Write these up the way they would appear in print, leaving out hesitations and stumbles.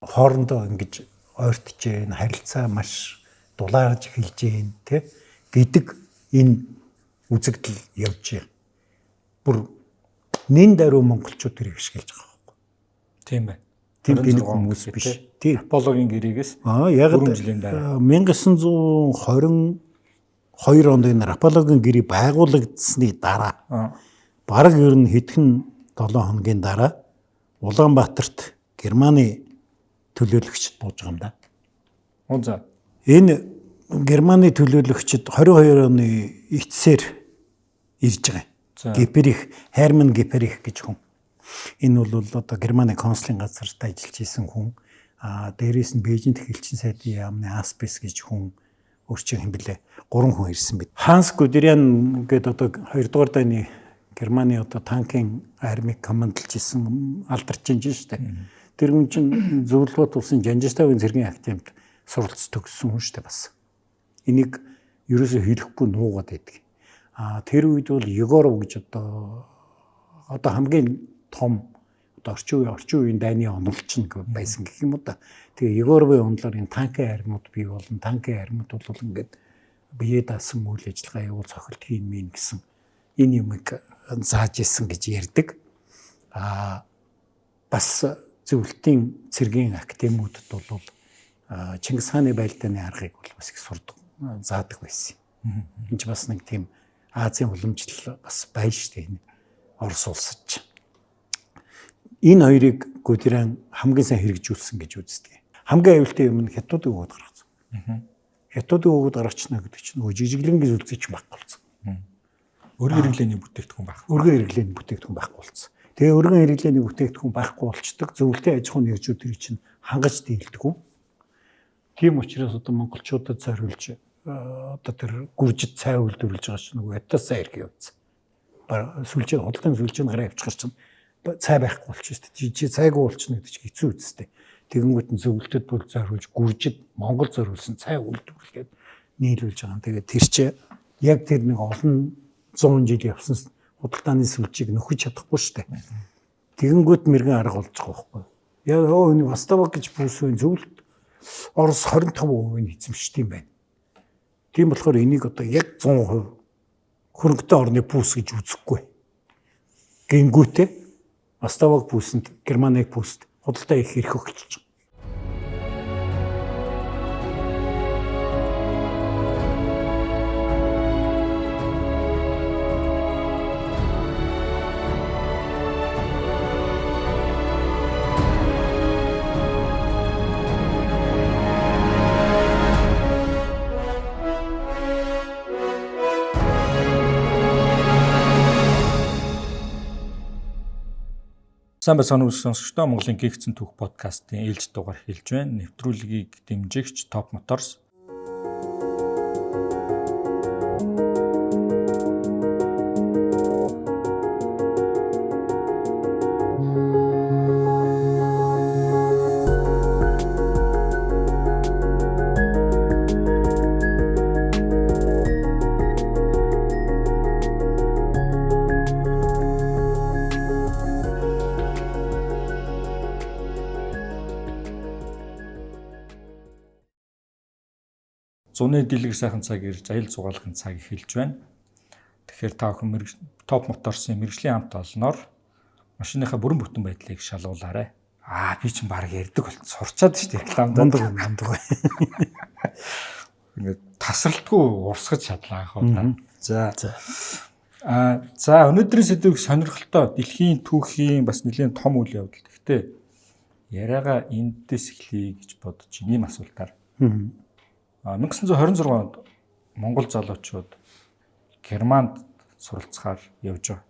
Хоорондоо ингэж ойртож гин, харилцаа маш дулаарж эхэлж гин, тэ, гэдэг энэ үзэгдэл явж байна. Бүр нэн даруй монголчууд тэрийг ашиглаж байгаа байхгүй. Тийм байна. Тийм гинэг хүмүүс биш. Тийм. Аполлогийн гэрээгээс яг 4 жилийн дараа 1922 онд энэ Аполлогийн гэрээ байгуулагдсны дараа бараг ер нь хэдхэн 7 хоногийн дараа Улаанбаатарт Германы төлөөлөгчд бууж байгаа юм да. Оо за. Энэ Германы төлөөлөгчд 22 оны эцсээр ирж байгаа. Гиперих, Херман Гиперих гэж хүн. Энэ бол одоо Германы консулын газарт ажиллаж исэн хүн. А дээрээс нь Бээжинд элчин сайдын яамны Аспис гэж хүн өөрчн хэм блэ. 3 хүн ирсэн мэт. Ханс Гудериан гэдэг одоо 2 дугаар дайны Германы одоо танкийн армийг командалж исэн алдарч ин шүү дээ. Тэр хүн чинь Зөвлөгөөт улсын Жанжиставын цэргийн академид суралц төгссөн хүн шүү дээ бас. Энийг ерөөсөө хэлэхгүй нуугаад байдаг. А тэр үед бол Егоров гэж одоо хамгийн том одоо орчин үеийн дайны онолч нь байсан гэх юм уу да. Тэгээ Егоровын онолоор энэ танкийн армиуд бий болно. Танкийн армиуд бол ингээд бие даасан үйл ажиллагаа явуул цохилт хийн мэн гэсэн энэ юмыг зааж исэн гэж ярьдаг. А бас зөвлөлтийн цэргийн академиудад бол Чингис хааны байлдааны аргыг бол бас их сурдаг, заадаг байсан. Энд ч бас нэг тийм Азийн уламжлал бас байж штэ энэ Орос улсад ч. Энэ хоёрыг Гудериан хамгийн сайн хэрэгжүүлсэн гэж үздэг. Хамгийн аюултай юм нь хятадыг өгөөд гаргацсан. Хятадыг өгөөд гаргачна гэдэг чинь нөгөө жижиглэнгийн сүлзээ ч байхгүй болсон. Өргөн хэрэглээний бүтээгдэхүүн байх. Өргөн хэрэглээний бүтээгдэхүүн байхгүй болсон. Тэгээ өргөн хэрэглээний бүтээгдэхүүн байхгүй болчдөг. Зөвлөлтийн аж ахуйн нэгжүүд тэр чинь хангаж дийлдэггүй. Тийм учраас одоо монголчуудад зориулж одоо тэр гүржид цай үйлдвэрлэж байгаа чинь нөгөө хятад цай ирэх явцсан. Сүлжээ худалдааны сүлжээнд гараа явчихар чинь цай байхгүй болчих шүү дээ. Чи цайгүй болчихно гэдэг чинь хэцүү үстэй. Тэгэнгүүт нь зөвлөлтөд бүр зориулж гүржид Монгол зориулсан цай үйлдвэрлэгээд нийлүүлж байгаа юм. Тэгээд тэр чи яг тэр нэг олон 100 жил явсан худалдааны сүлжээг нөхөж чадахгүй шүү дээ. Тэгэнгүүт мэрэгэн арга болж байгаа байхгүй. Яг өө энэ Восток гэж пүүс вэ зөвлөлт Орос 25% нь эзэмшдэг юм байна. Тийм болохоор энийг одоо яг 100% хөрөнгөтэй орны пүүс гэж үзэхгүй. Гингүүтээ Восток пүүсэнд Германы пүүст худалдаа их эрх өгч. Сайн байцгаана уу сонсогчдоо, Монголын гэгцэн түүх подкастын ээлж дугаар хэлж байна. Нэвтрүүлгийг дэмжигч Top Motors. Зуны дэлгэр сайхан цаг ирж аял зугаалгын цаг эхэлж байна. Тэгэхээр та бүхэн Top Motors-ын мэргэжлийн хамт олноор машиныхаа бүрэн бүтэн байдлыг шалгуулаарай. Аа би чинь баг ярьдаг болт сурчаад шүү дээ рекламд. Мундаг. Ингээд тасралтгүй урсгаж чадлаа анх удаа. За. Аа за өнөөдрийн сэдвийг сонирхолтой дэлхийн түүхийн бас нэлийн том үйл явдал. Гэхдээ яриагаа эндээс эхлэе гэж бодож ийм асуултаар. 1926 онд Монгол залуучууд Германд суралцахаар явж байгаа.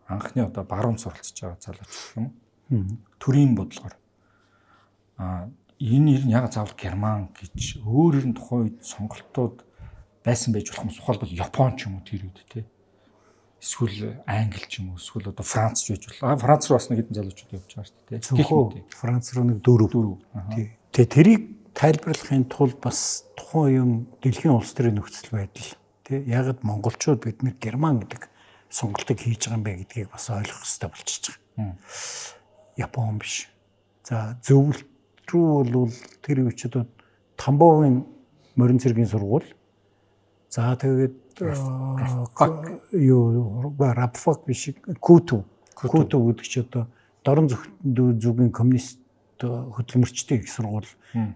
Анхны одоо баруун суралцж байгаа залуучууд юм уу? Төрийн бодлогоор. Энэ нэр нь яг заавал Герман гэж өөр ер нь тухайн үед сонголтууд байсан байж болох юм. Тухайлбал Япон ч юм уу тэр үед те. Эсвэл Англи ч юм уу, эсвэл одоо Франц ч байж болох. Франц руу бас нэг хэдэн залуучууд явж байгаа шүү дээ. Зөвхөн Франц руу нэг дөрөв. Тий. Тэгээ тэрийг тайлбарлахын тулд бас тухайн үеийн дэлхийн улс төрийн нөхцөл байдал тий ягд монголчууд бид нэр Герман гэдэг сонголтыг хийж байгаа юм бэ гэдгийг бас ойлгох хэрэгтэй болчихж байгаа. Япон биш. За зөвлөлт рүү бол тэр үеч одоо Тамбовын морин цэргийн сургууль. За тэгээд юу Рабфак биш Куту. Куту гэдэг чи одоо Дорн зүгийн коммунист хөдөлмөрчдийн их сургууль.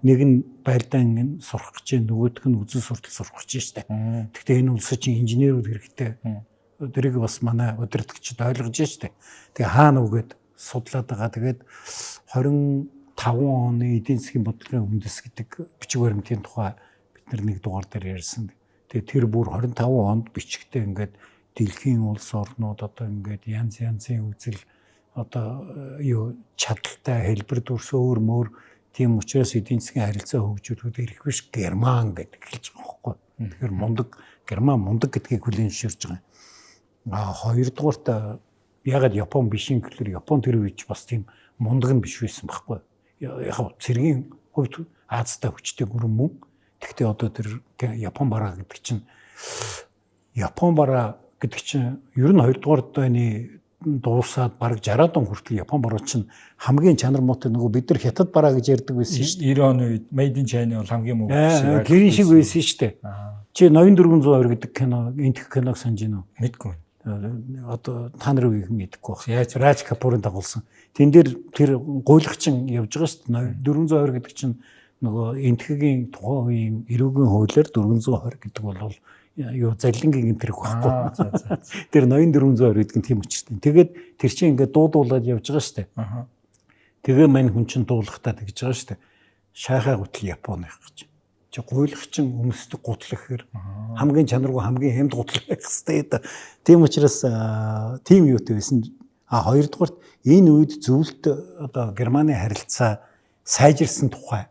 Нэг нь байлдаан сурах гэж, нөгөөх нь үзэл суртал сурах гэж штэ. Гэхдээ энэ улс чинь инженерүүд хэрэгтэй. Тэрийг бас манай удирдагчид ойлгож штэ. Тэгээ хаана үгээд судлаад байгаа. Тэгээд 25 оны эдийн засгийн бодлогын үндэс гэдэг бичиг баримтын тухай бид нар нэг дугаар дээр ярьсан. Тэгээ тэр бүр 25 онд бичгтээ ингээд дэлхийн улс орнууд одоо ингээд янз янзын үзэл одоо юу чадaltaй хэлбэр дүрс өөр мөр, тийм учраас эдийн засгийн харилцаа хөгжүүлэхэд ирэх биш Герман гэдэг хэлж байгаа байхгүй. Тэгэхээр мундаг Герман мундаг гэдгийг хүлээн зөвшөөрж байгаа юм. А хоёрдугаарт ягаад Япон биш юм гэхээр Япон тэр үед бас тийм мундаг нь биш байсан байхгүй. Яг цэргийн хувьд Азтай хүчтэй гүрэн мөн. Тэгэхдээ одоо тэр Япон бараа гэдэг чинь Япон бараа гэдэг чинь ер нь хоёрдугаар дайны дуусаад бараг 60-аад он хүртэл Япон бараа чинь хамгийн чанар муутай, нөгөө бид нар хятад бараа гэж ярьдаг байсан шүү дээ. 90 оны үед Made in China бол хамгийн муу шиг гэрийн шиг байсан шүү дээ. Чи Ноён 420 гэдэг кино, энтх киног санаж байна уу? Мэдгүй. Одоо та нарын үеийг мэдэхгүй байх. Яаж Раж Капурын дагуулсан. Тэн дээр тэр гуйлагчин явж байгаа шүү дээ. 420 гэдэг чинь нөгөө энтхэгийн тухайн үеийн эрүүгийн хуулиар 420 гэдэг бол юу заллингийн гэмтрэх байхгүй. Тэр ноён 420 гэдэг нь тийм учиртай. Тэгээд тэр чинь ингээд дуудуулаад явж байгаа шүү дээ. Тэгээ мань хүн чинь дуулахтаа тэгж байгаа шүү дээ. Шайхай гутал Японы гэж. Чи гуйлагчин өмсдөг гутал гэхээр хамгийн чанаргүй хамгийн хямд гутал байх хэвээр. Тийм учраас тийм юутай байсан. А хоёрдугаарт энэ үед зөвлөлт одоо Германы харилцаа сайжирсан тухай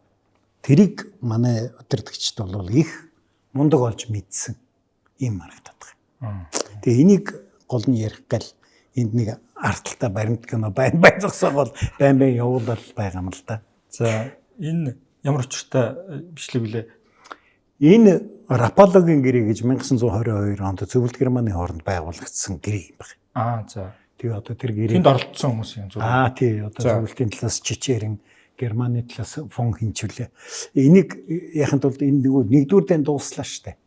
тэрийг манай удирдагчид бол их мундаг олж мэдсэн юм харагдаад байгаа. Тэгээ энийг гол нь ярих гал энд нэг арталтай баримт кино байн байн зогсоогоол байн байн явуулал байгаа юм л да. За энэ ямар учиртай бичлэг билээ? Энэ Рапаллогийн гэрээ гэж 1922 онд Зөвлөлт Германы хооронд байгуулагдсан гэрээ юм байна. Аа за. Тэгээ одоо тэр гэрээ тэнд оролцсон хүмүүс юм зүг. Аа тий, одоо зөвлөлтийн талаас Чичерин, Германы талаас фон хинчвлээ. Энийг яханд тулд энэ нөгөө нэгдүгээр дайн дууслаа штэ.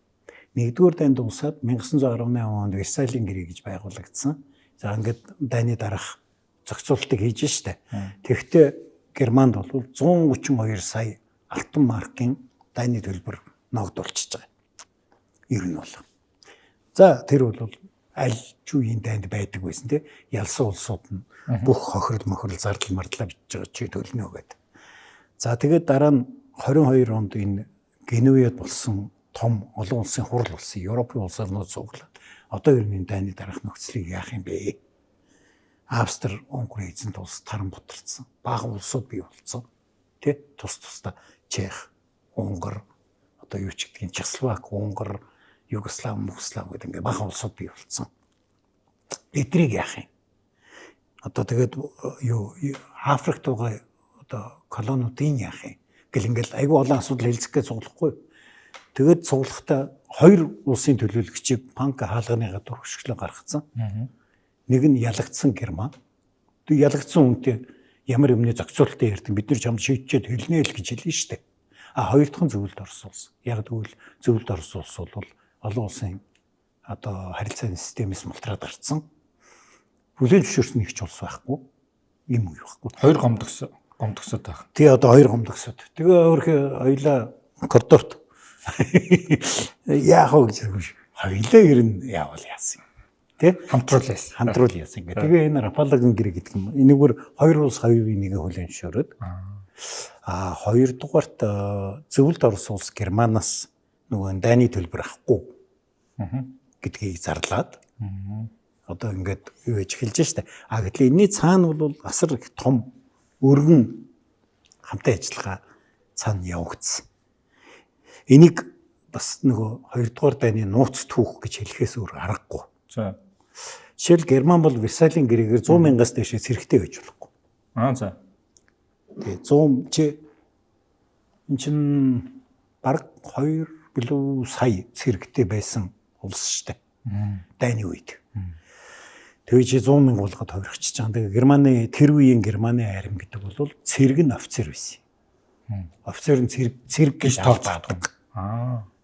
Нэгдүгээр дайн дуусаад 1918 онд Версалийн гэрээ гэж байгуулагдсан. За ингээд дайны дараах зохицуултыг хийж штэ. Тэгэхдээ Германд бол 132 сая алтан маркийн дайны төлбөр ногдуулчихж байгаа. Ер нь бол. За тэр бол аль ч үеийн дайнд байдаг байсан тий. Ялсан улсууд нь бүх хохирол мохирол зардал мардлаа бичиж байгаа чи төлнө гэдэг. За тэгээд дараа нь 22 онд энэ Генуяд болсон том олон улсын хурал болсон. Европын улс орнууд цуглаад одоо ер нь энэ дайны дараах нөхцөлийг яах юм бэ? Австри, Унгар эзэнт улс таран бутарсан. Бага улсууд бий болсон. Тэ тус тусдаа Чех, Унгар, одоо юу ч гэдгийг Чехословак, Унгар, Югослав, Мугослав гэдэг ингээ бага улсууд бий болсон. Эдрийг яах юм? Одоо тэгээд юу Африкт байгаа одоо колониудын яах юм? Гэл ингээл айгүй олон асуудал хэлцэх гэж цуглахгүй. Тэгээд цуглахдаа хоёр улсын төлөөлөгчийг Панка хаалганы гадуур хөшөглөн гаргацсан. Нэг нь ялагдсан Герман. Тэг ялагдсан хүнтэй ямар юмны зохицуултыг ярьдаг. Бид нар чамд шийдчихэд хэлнэ л гэж хэлнэ шүү дээ. А хоёр дахь нь зөвлөлд Орос улс. Яг тэгвэл зөвлөлд Орос улс бол олон улсын одоо харилцааны системээс мултраад гарцсан. Хүлээн зөвшөөрсөн нэг ч улс байхгүй. Ийм үе байхгүй. Хоёр гомдгсод байх. Тий, одоо хоёр гомдгсод. Тэгээ өөрхөө хоёлаа коридорт яах вэ гэж хоёлаа ер нь яавал яасан юм. Тэ? Хамтруул яасан. Хамтруул яасан ингээ. Тэгээ энэ Рапаллагын гэрээ гэдэг юм. Энэгээр хоёр улс хоёрын нэгэ хүлээн зөвшөөрөөд. А хоёрдугаарт зөвлөлд Орос улс Германаас нөгөө дайны төлбөр авахгүй гэдгийг зарлаад одоо ингээд юу хийж эхэлж штэ. А гэтэл энэний цаана бол асар их том өргөн хамтын ажиллагаа цаана явагдсан. Энийг бас нөгөө хоёрдугаар дайны нууц түүх гэж хэлэхээс өөр аргагүй. За. Жишээл Герман бол Версалийн гэрээгээр 100 мянгаас дээш цэрэгтэй байж болохгүй. Аа за. Тэгээ 100 чи эн чин бараг 2 билүү сая цэрэгтэй байсан улс штэ. Дайны үед. Тэгээ чи 100 мянга болгоод ховрогчж байгаа. Тэгээ Германы тэр үеийн Германы арми гэдэг бол цэрэг нь офицер байсан. Офицер нь цэрэг цэрэг гэж тооцоодог.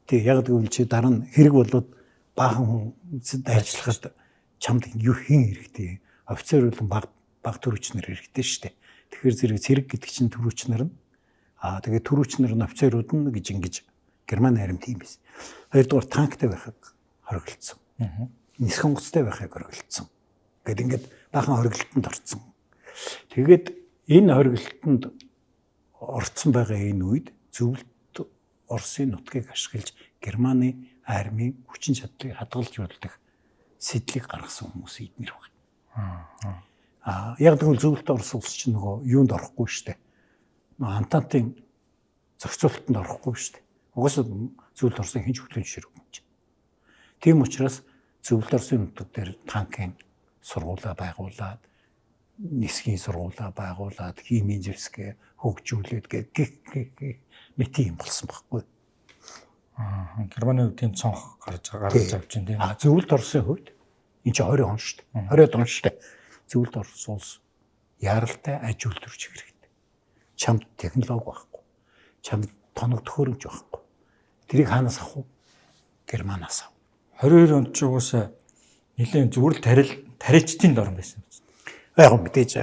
Тэг яг гэвэл чи дараа нь хэрэг болоод баахан хүн дайчлахад чамд юу хэн хэрэгтэй? Офицер болон баг баг төрүүчнэр хэрэгтэй шүү дээ. Тэгэхээр зэрэг цэрэг гэдэг чинь төрүүчнэр нь тэгээ төрүүчнэр нь офицерууд нь гэж ингэж Германы арми тийм байсан. Хоёрдугаар танктай байхыг хоригдсон. Нисэх онгоцтой байхыг хоригдсон. Гэт ингээд баахан хоригдолтонд орцсон. Тэгээд энэ хоригдолтонд орцсон байгаа энэ үед зөвлөлт Оросын нутгийг ашиглаж Германы армийн хүчин чадлыг хадгалж үлдэх сэдлийг гаргасан хүмүүс эднэр байна. Яг тэгвэл зөвлөлт Орос улс чинь нөгөө юунд орохгүй шүү дээ. Нөгөө Антантын зохицуулалтанд орохгүй шүү дээ. Угаасаа зөвлөлт Оросын хинч хүлээн зөвшөөрөхгүй юм чинь. Тийм учраас зөвлөлт Оросын нутаг дээр танкын сургуулаа байгуулад, нисхийн сургуулаа байгуулад, химийн зэвсгээ хөгжүүлээд гэх гэх мэт юм болсон байхгүй. Германы хувьд тийм цонх гарч гаргаж авч чинь тийм. Зөвлөлт Оросын хувьд энэ чинь 20 он шүү дээ. 20 он шүү дээ. Зөвлөлт Орос улс яаралтай аж үйлдвэрч хэрэгтэй. Чамд технологи байхгүй. Чамд тоног төхөөрөмж байхгүй. Тэрийг хаанаас авах вэ? Германаас ав. 22 онд ч угаасаа нэлээд зүгээр л тарил тариачдын дорн байсан. Яг мэдээж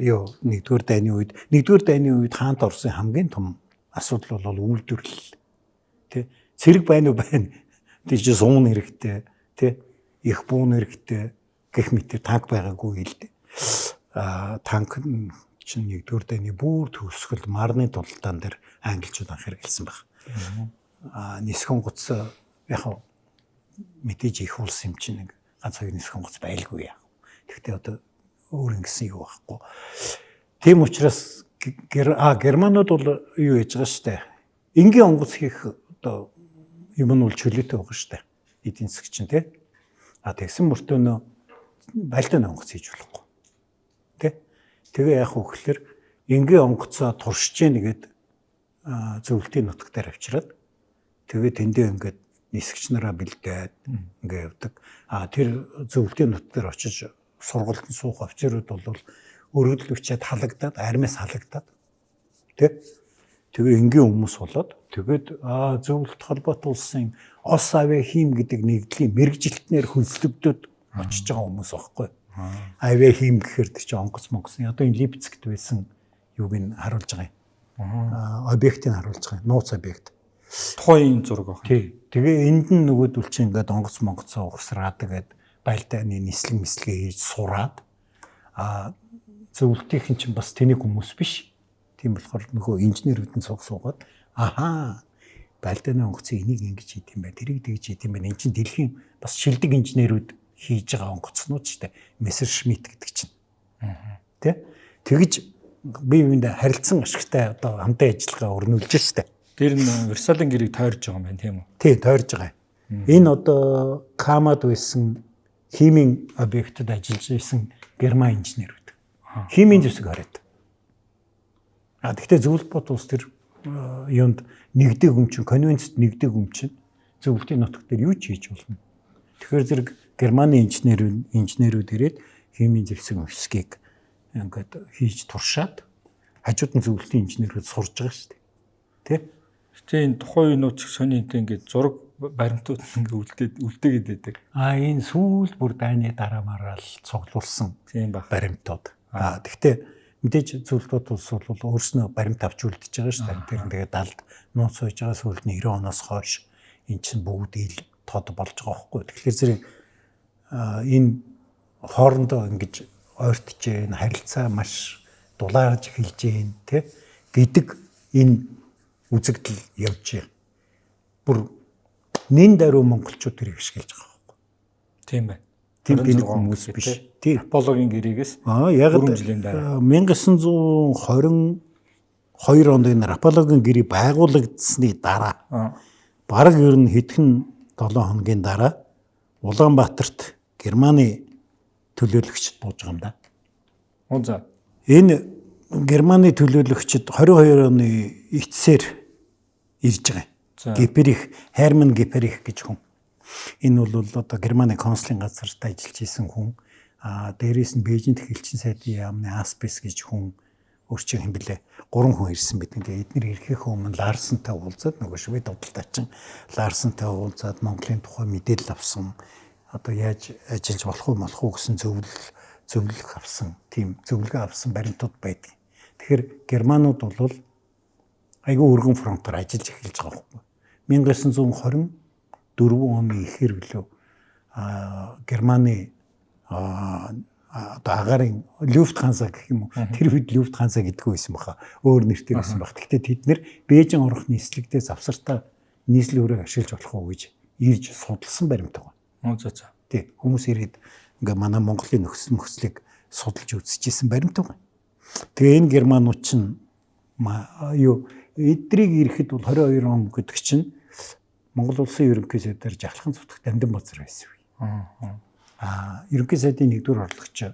юу нэгдүгээр дайны үед нэгдүгээр дайны үед хаант Оросын хамгийн том асуудал бол үйлдвэрлэл. Тэ цэрэг байна уу байна. Тэг чи суун хэрэгтэй, тэ их буун хэрэгтэй гэх мэтэр танк байгаагүй л дээ. Танк чинь нэгдүгээр дайны бүр төгсгөл Марны тулалдаан дээр англичууд анх хэрэгэлсэн баг. Нисэх онгоц яг мэдээж их улс юм чинь нэг ганц хоёр нисэх онгоц байлгүй яа. Тэгэхдээ одоо өөр ингэсэн юу байхгүй. Тийм учраас германууд бол юу яаж байгаа штэ. Энгийн онгоц хийх одоо юм нь бол чөлөөтэй байгаа штэ. Эдийн засаг чинь тий. Тэгсэн мөртөөнөө байлдааны онгоц хийж болохгүй. Тэ? Тэгээ яах вэ гэхээр энгийн онгоцоо туршиж гин гэд зөвлөлтийн нутаг дээр авчираад тэгээ тэндээ ингээд нисгч нараа бэлдээд ингээ явдаг. Тэр зөвлөлтийн нутаг дээр очиж сургалтанд суух офицерууд бол өргөдөл өчөөд халагдаад армиас халагдаад тэ? Тэгээ энгийн хүмүүс болоод тэгээд зөвлөлт холбоотой улсын Ос авиа хим гэдэг нэгдлийн мэрэгжилтнэр хөлслөгдөд очиж байгаа хүмүүс байхгүй. Авиа хим гэхээр тэр чинь онгоц монгоцны одоо энэ Липцкт байсан юуг нь харуулж байгаа юм. Объектыг харуулж байгаа юм. Нууц объект. Тухайн зураг байх. Тий. Тэгээ энд нь нөгөөдөл чинь ингээд онгоц монгоцоо ухсраад тэгээд байлдааны нислэг мислэгээ хийж сураад зөвлөлтийнхэн чинь бас тэнийг хүмүүс биш. Тийм болохоор нөгөө инженерүүд нь цуг суугаад ахаа байлдааны онгоцыг энийг ингэж хийд юм байна. Тэрийг тэгж хийд юм байна. Энд чинь дэлхийн бас шилдэг инженерүүд хийж байгаа онгоцнууд шүү дээ. Мессершмитт гэдэг чинь. Тэ? Тэгж бие биендээ харилцан ашигтай одоо хамтын ажиллагаа өрнүүлж штэ. Тэр нь Версалийн гэрийг тойрж байгаа юм байна тийм үү? Тий, тойрж байгаа. Энэ одоо Камад байсан химийн объектэд ажиллаж байсан герман инженерүүд. Химийн зэвсэг хориод. Тэгтээ зөвлөлт бот улс тэр юунд нэгдэг юм чинь конвенцэд нэгдэг юм чинь зөвлөлтийн нутаг дээр юу ч хийж болно. Тэгэхээр зэрэг Германы инженерүүд ирээд химийн зэвсэг өсгийг ингээд хийж туршаад хажууд нь зөвлөлтийн инженерүүд сурж байгаа шүү дээ. Тэ? Гэтэ энэ тухайн үеийн нууц сони энтэй ингээд зураг баримтууд ингээд үлдээгээд байдаг. Энэ сүүл бүр дайны дараа мараал цуглуулсан тийм баг баримтууд. Тэгтээ мэдээж зөвлөлт улс бол өөрснөө баримт авч үлдэж байгаа шүү дээ. Тэр тэгээд далд нууц сууж байгаа сүүлд нь 90 оноос хойш эн чинь бүгд ил тод болж байгаа байхгүй. Тэгэхээр зэрэг энэ хоорондоо ингэж ойртож гин харилцаа маш дулаарж эхэлж гин тэ гэдэг энэ үзэгдэл явж байна. Бүр нэн даруй монголчууд тэрийг ашиглаж байгаа байхгүй. Тийм байна. Тийм тэнэг хүмүүс биш. Тийм. Аполлогийн гэрээгээс яг 4 жилийн дараа 1922 онд энэ Аполлогийн гэрээ байгуулагдсны дараа бараг ер нь хэдхэн 7 хоногийн дараа Улаанбаатарт Германы төлөөлөгчд бууж байгаа юм да. За. Энэ Германы төлөөлөгчд 22 оны эцсээр ирж байгаа. Гиперих, Херман Гиперих гэж хүн. Энэ бол одоо Германы консулын газарт ажиллаж исэн хүн. А дээрээс нь Бээжин дэх элчин сайдын яамны Аспис гэж хүн өөрчн юм бэлээ. 3 хүн ирсэн байдаг. Тэгээ эднэр ирэхийнхээ өмнө Ларсентай уулзаад нөгөө швед худалдаачин Ларсентай уулзаад Монголын тухай мэдээлэл авсан. Одоо яаж ажиллаж болох уу молох уу гэсэн зөвлөх авсан. Тийм зөвлөгөө авсан баримтууд байдаг. Тэгэхээр германууд бол айгүй өргөн фронтоор ажиллаж эхэлж байгаа байхгүй. 1924 оны ихэр билүү Германы одоо агаарын Люфтханса гэх юм уу, тэр үед Люфтханса гэдэггүй байсан баха, өөр нэртэй байсан баг. Гэхдээ тэд нэр Бээжин орох нислэгдээ завсартаа нийслэл өрөөг ашиглаж болох уу гэж ирж судалсан баримт байгаа. За за. Тий, хүмүүс ирээд ингээ манай Монголын нөхцөл мөхцлийг судалж үзчихсэн баримт байгаа. Тэгээ энэ германууд чинь юу эдрийг ирэхэд бол 22 он гэдэг чинь Монгол улсын ерөнхий сайдаар Жахлахын цутгах Дамдин базар байсан үе. Ерөнхий сайдын нэгдүгээр орлогч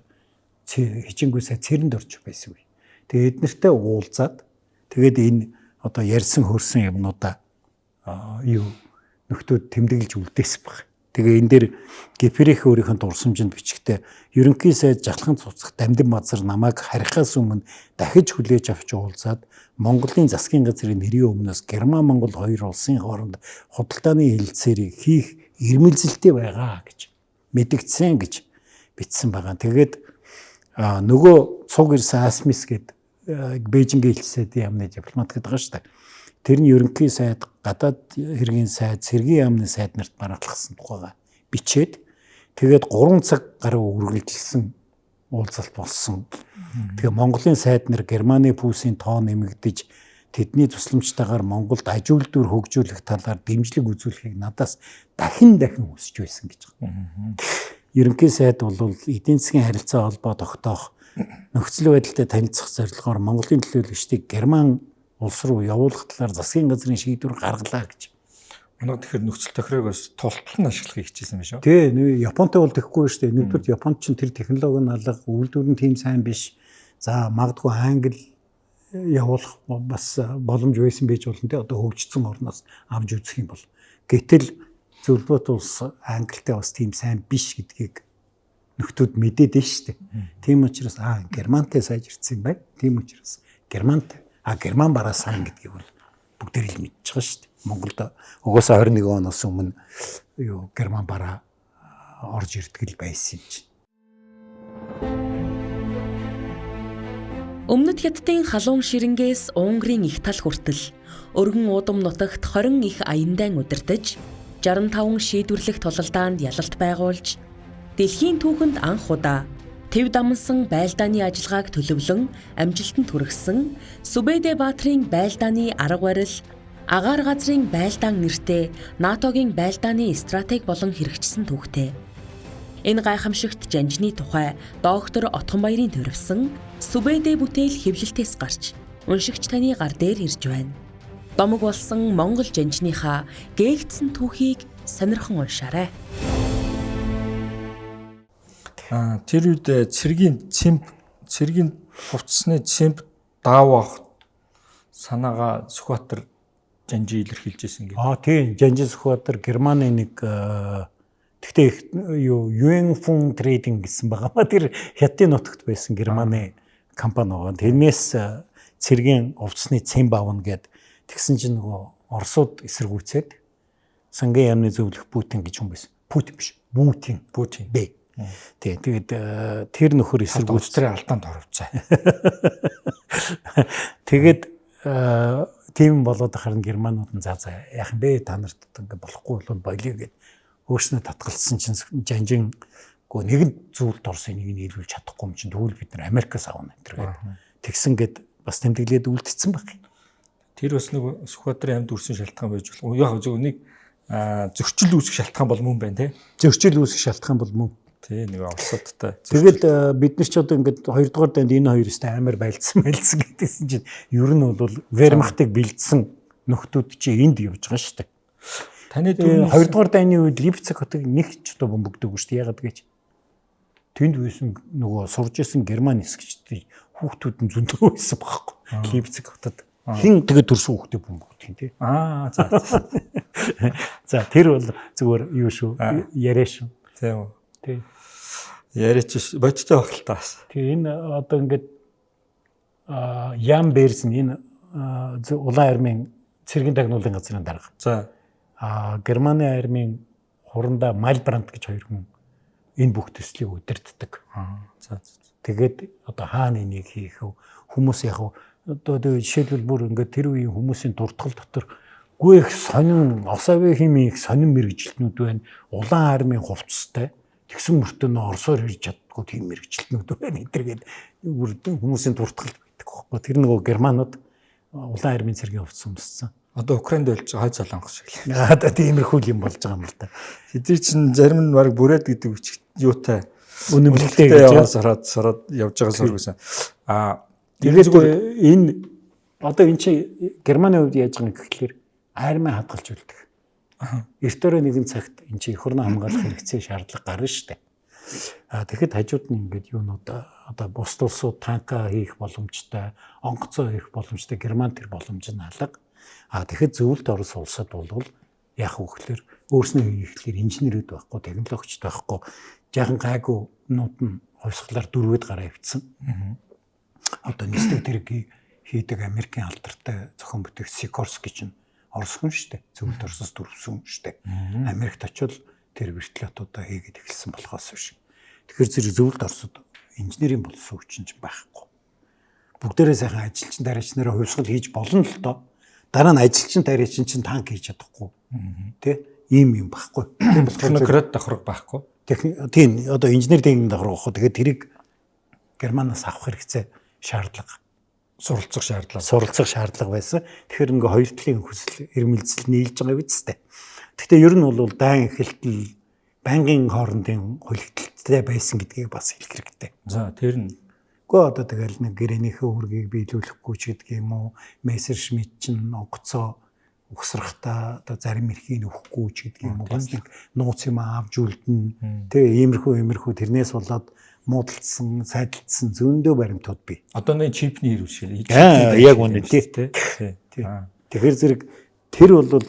хичээнгүй сайд Цэрэнд орж байсан үе. Тэгээ эднэртэй уулзаад тэгээд энэ одоо ярьсан хөрсөн юмнуудаа юу нөхдүүд тэмдэглэж үлдээсэн баг. Тэгээ энэ дээр Геферих өөрийнх нь дурсамжинд бичгтээ ерөнхий сайд Жахлахын цуцах Дамдин базар намайг харихаас өмнө дахиж хүлээж авч уулзаад Монголын засгийн газрын нэрийн өмнөөс Герман Монгол хоёр улсын хооронд худалдааны хэлэлцээрийг хийх эрмэлзэлтэй байгаа гэж мэдгдсэн гэж бичсэн байгаа. Тэгээд нөгөө цуг ирсэн Асмис гээд Бээжингийн элчин сайдын яамны дипломат гэдэг байгаа шүү дээ. Тэр нь ерөнхий сайд, гадаад хэргийн сайд, цэргийн яамны сайд нарт маргалгасан тухайга бичээд тэгээд 3 цаг гаруй үргэлжилсэн уулзалт болсон. Тэгээ Монголын сайд нар Германы пүүсийн тоо нэмэгдэж тэдний тусламжтайгаар Монголд аж үйлдвэр хөгжүүлэх талаар дэмжлэг үзүүлэхийг надаас дахин дахин хүсэж байсан гэж байна. Ерөнхий сайд бол эдийн засгийн харилцаа холбоо тогтоох, нөхцөл байдалтай танилцах зорилгоор Монголын төлөөлөгчдийг Герман улс руу явуулах талаар засгийн газрын шийдвэр гаргалаа гэж. Манай тэгэхээр нөхцөл тохироог бас тултал нь ашиглахыг хичээсэн байх шүү. Тий, Японтой бол тэхгүй шүү дээ. Нэгдүгээр Японд ч тэр технологи нь алга, үйлдвэр нь тийм сайн биш. За магадгүй Англи явуулах бас боломж байсан байж болно те, одоо хөгжсөн орноос авч үзэх юм бол. Гэтэл Зөвлөбөт улс Англитай бас тийм сайн биш гэдгийг нөхдүүд мэдээд нь шүү дээ. Тийм учраас Германтай сайжирсан юм байна. Тийм учраас Германтай Герман бараа сайн гэдгийг бол бүгдээр л мэдж байгаа шүү дээ. Монголд угаасаа 21 оноос өмнө юу Герман бараа орж ирдэг л байсан юм чинь. Өмнөд Хятадын халуун ширэнгээс Унгарын их тал хүртэл өргөн уудам нутагт 20 их аяндаан удирдах 65 шийдвэрлэх тулалдаанд ялалт байгуулж дэлхийн түүхэнд анх удаа төв дамнасан байлдааны ажиллагааг төлөвлөн амжилтанд хүргэсэн Сүбэдэ Баатрын байлдааны арга барил, агаар газрын байлдаан нэртэй НАТО-гийн байлдааны стратеги болон хэрэгжсэн түүхтэй. Энэ гайхамшигт жанжны тухай доктор Отгонбаярын төрөвсөн Сүбэдэ бүтээл хэвлэлтээс гарч уншигч таны гар дээр ирж байна. Домог болсон Монгол жанжныхаа гээгдсэн түүхийг сонирхон уншаарай. Тэр үед цэргийн цэмб, цэргийн хувцсны цэмб даав авах санаагаа Сүхбаатар жанжин илэрхийлж байсан гэх. Тийм, Жанжин Сүхбаатар Германы нэг тэгтээ юу Юэн Фун Трейдинг гэсэн байгаа маа, тэр Хятадын нутагт байсан Германы компани байгаа. Тэрнээс цэргийн хувцсны цэмб авна гэд тэгсэн чинь нөгөө Оросууд эсэргүүцээд Сангийн яамны зөвлөх Путин гэж хүн байсан. Путин биш, Путин. Путин. Б. Тий, тэгээд тэр нөхөр эсэргүүцтрийн алдаанд оровцаа. Тэгээд тийм болоод харин германууд нь за яах юм бэ, та нарт ингээ болохгүй бол болио гэд өөрснөө татгалцсан чинь жанжингүй нэгэн зүйлд орсон, энийг нийлүүлж чадахгүй юм чинь тэгвэл бид нар Америкаас авна энэ төр гэд тэгсэн гэд бас тэмдэглээд үлдсэн баг. Тэр бас нэг Сүхбаатарын амьд үрсэн шалтгаан байж болох. Яг зөв нэг зөрчил үүсэх шалтгаан бол мөн байна те. Зөрчил үүсэх шалтгаан бол мөн. Тий, нэг Оросдтой. Тэгэл бид нар ч одоо ингээд 2 дугаар дайнд энэ хоёр өстэй амар байлдсан байлдсан гэдээсэн чинь ер нь бол Вермахтыг бэлдсэн нөхдүүд чи энд явж байгаа шүү дээ. Таны 2 дугаар дайны үед Липцэг хотыг нэг ч одоо бөмбөгдөөгүй шүү дээ. Ягаад гэж тэнд байсан нөгөө сурж исэн герман хэсэгчдийн хүүхдүүд нь зөндөө байсан байхгүй. Липцэг хотод хин тэгээд төрсөн хүүхдээ бөмбөгдөх юм тий. За. За тэр бол зүгээр юу шүү, яриа шүү. Тийм үү. Тий. Яриач бодтой байх л та бас. Тэгээ энэ одоо ингээд Ян Берзен энэ улаан армийн цэргийн тагнуулын газрын дарга. За. Германы армийн хурандаа Мальбранд гэж хоёр хүн энэ бүх төслийг удирддаг. За. Тэгээд одоо хаана энийг хийх вэ? Хүмүүс яг одоо жишээлбэл бүр ингээд тэр үеийн хүмүүсийн дуртгал дотор гүй их сонин Осаве химийн их сонин мэрэгжилтнүүд байна. Улаан армийн хувцастай. Тэгсэн мөртөө нөө Оросоор ирж чаддгүй тийм мэрэгжилтнүүд байна. Эдэргээд бүр хүмүүсийн дуртгал байдаг байхгүй. Тэр нөгөө германууд улаан армийн цэргийн хувцас өмссөн. Одоо Украинд болж байгаа хой цаланх шиг л. Аа тиймэрхүү юм болж байгаа юм л да. Тэдний чинь зарим нь баг бүрээд гэдэг үчиг юутай үнэмлэхтэй гэж яваа сараад сараад явж байгаа сургасан. Аа тэгээд зүгээр энэ одоо энэ чинь Германы хувьд яаж байгаа юм гэхлээр армийн хадгалж үлдэх. Эрт өрөө нэгэн цагт энэ чинь эх орноо хамгаалах хэрэгцээ шаардлага гарна шүү дээ. Аа тэгэхэд хажууд нь ингээд юунууд одоо бусд улсууд танка хийх боломжтой, онгоцоо хийх боломжтой, Герман тэр боломж нь алга. Аа тэгэхэд зөвлөлт Орос улсад бол яг вэ гэхлээр өөрснөө хийхлээр инженерүүд байхгүй, технологичд байхгүй, жаахан гайгүй нууд нь хувьсгалаар дөрвөөд гараа ивцсэн. Одоо нислэг тэрэг хийдэг Америкийн алдартай зохион бүтээгч Сикорский чинь Орос хүн шүү дээ. Зөвлөлт Оросоос дөрвсөн хүн шүү дээ. Америкт очивол тэр вертолетуудаа хийгээд эхэлсэн болохоос биш. Тэгэхээр зэрэг зөвлөлт Оросод инженерийн боловсон хүчин чинь байхгүй. Бүгдээрээ сайхан ажилчин тариач нараа хувьсгал хийж болно л доо. Дараа нь ажилчин тариачин чинь танк хийж чадахгүй. Тэ? Ийм юм байхгүй. Тийм болохоор технократ давхарга байхгүй. Тийм одоо инженер техник давхарга байхгүй. Тэгээд тэрийг Германаас авах хэрэгцээ шаардлага суралцах шаардлага байсан. Тэгэхээр ингээ хоёр талын хүсэл эрмэлзэл нийлж байгаа биз дээ. Гэхдээ ер нь бол дайн эхэлтэл байнгын хоорондын холигдолтой байсан гэдгийг бас хэлэх хэрэгтэй. За тэр нь Гэхдээ одоо тэгэл нэг гэрээнийхээ үүргийг биелүүлэхгүй ч гэдэг юм уу, Мессершмитт чинь онгоцоо угсрахтаа одоо зарим эрхийг өгөхгүй ч гэдэг юм уу, бас нэг нууц юм авч үлдэн. Тэ иймэрхүү тэрнээс болоод муудалцсан, сайдалцсан зөндөө баримтууд бий. Одоо нэг чипний хэрэг шиг. Яг үнэ тий. Тэгэхээр зэрэг тэр бол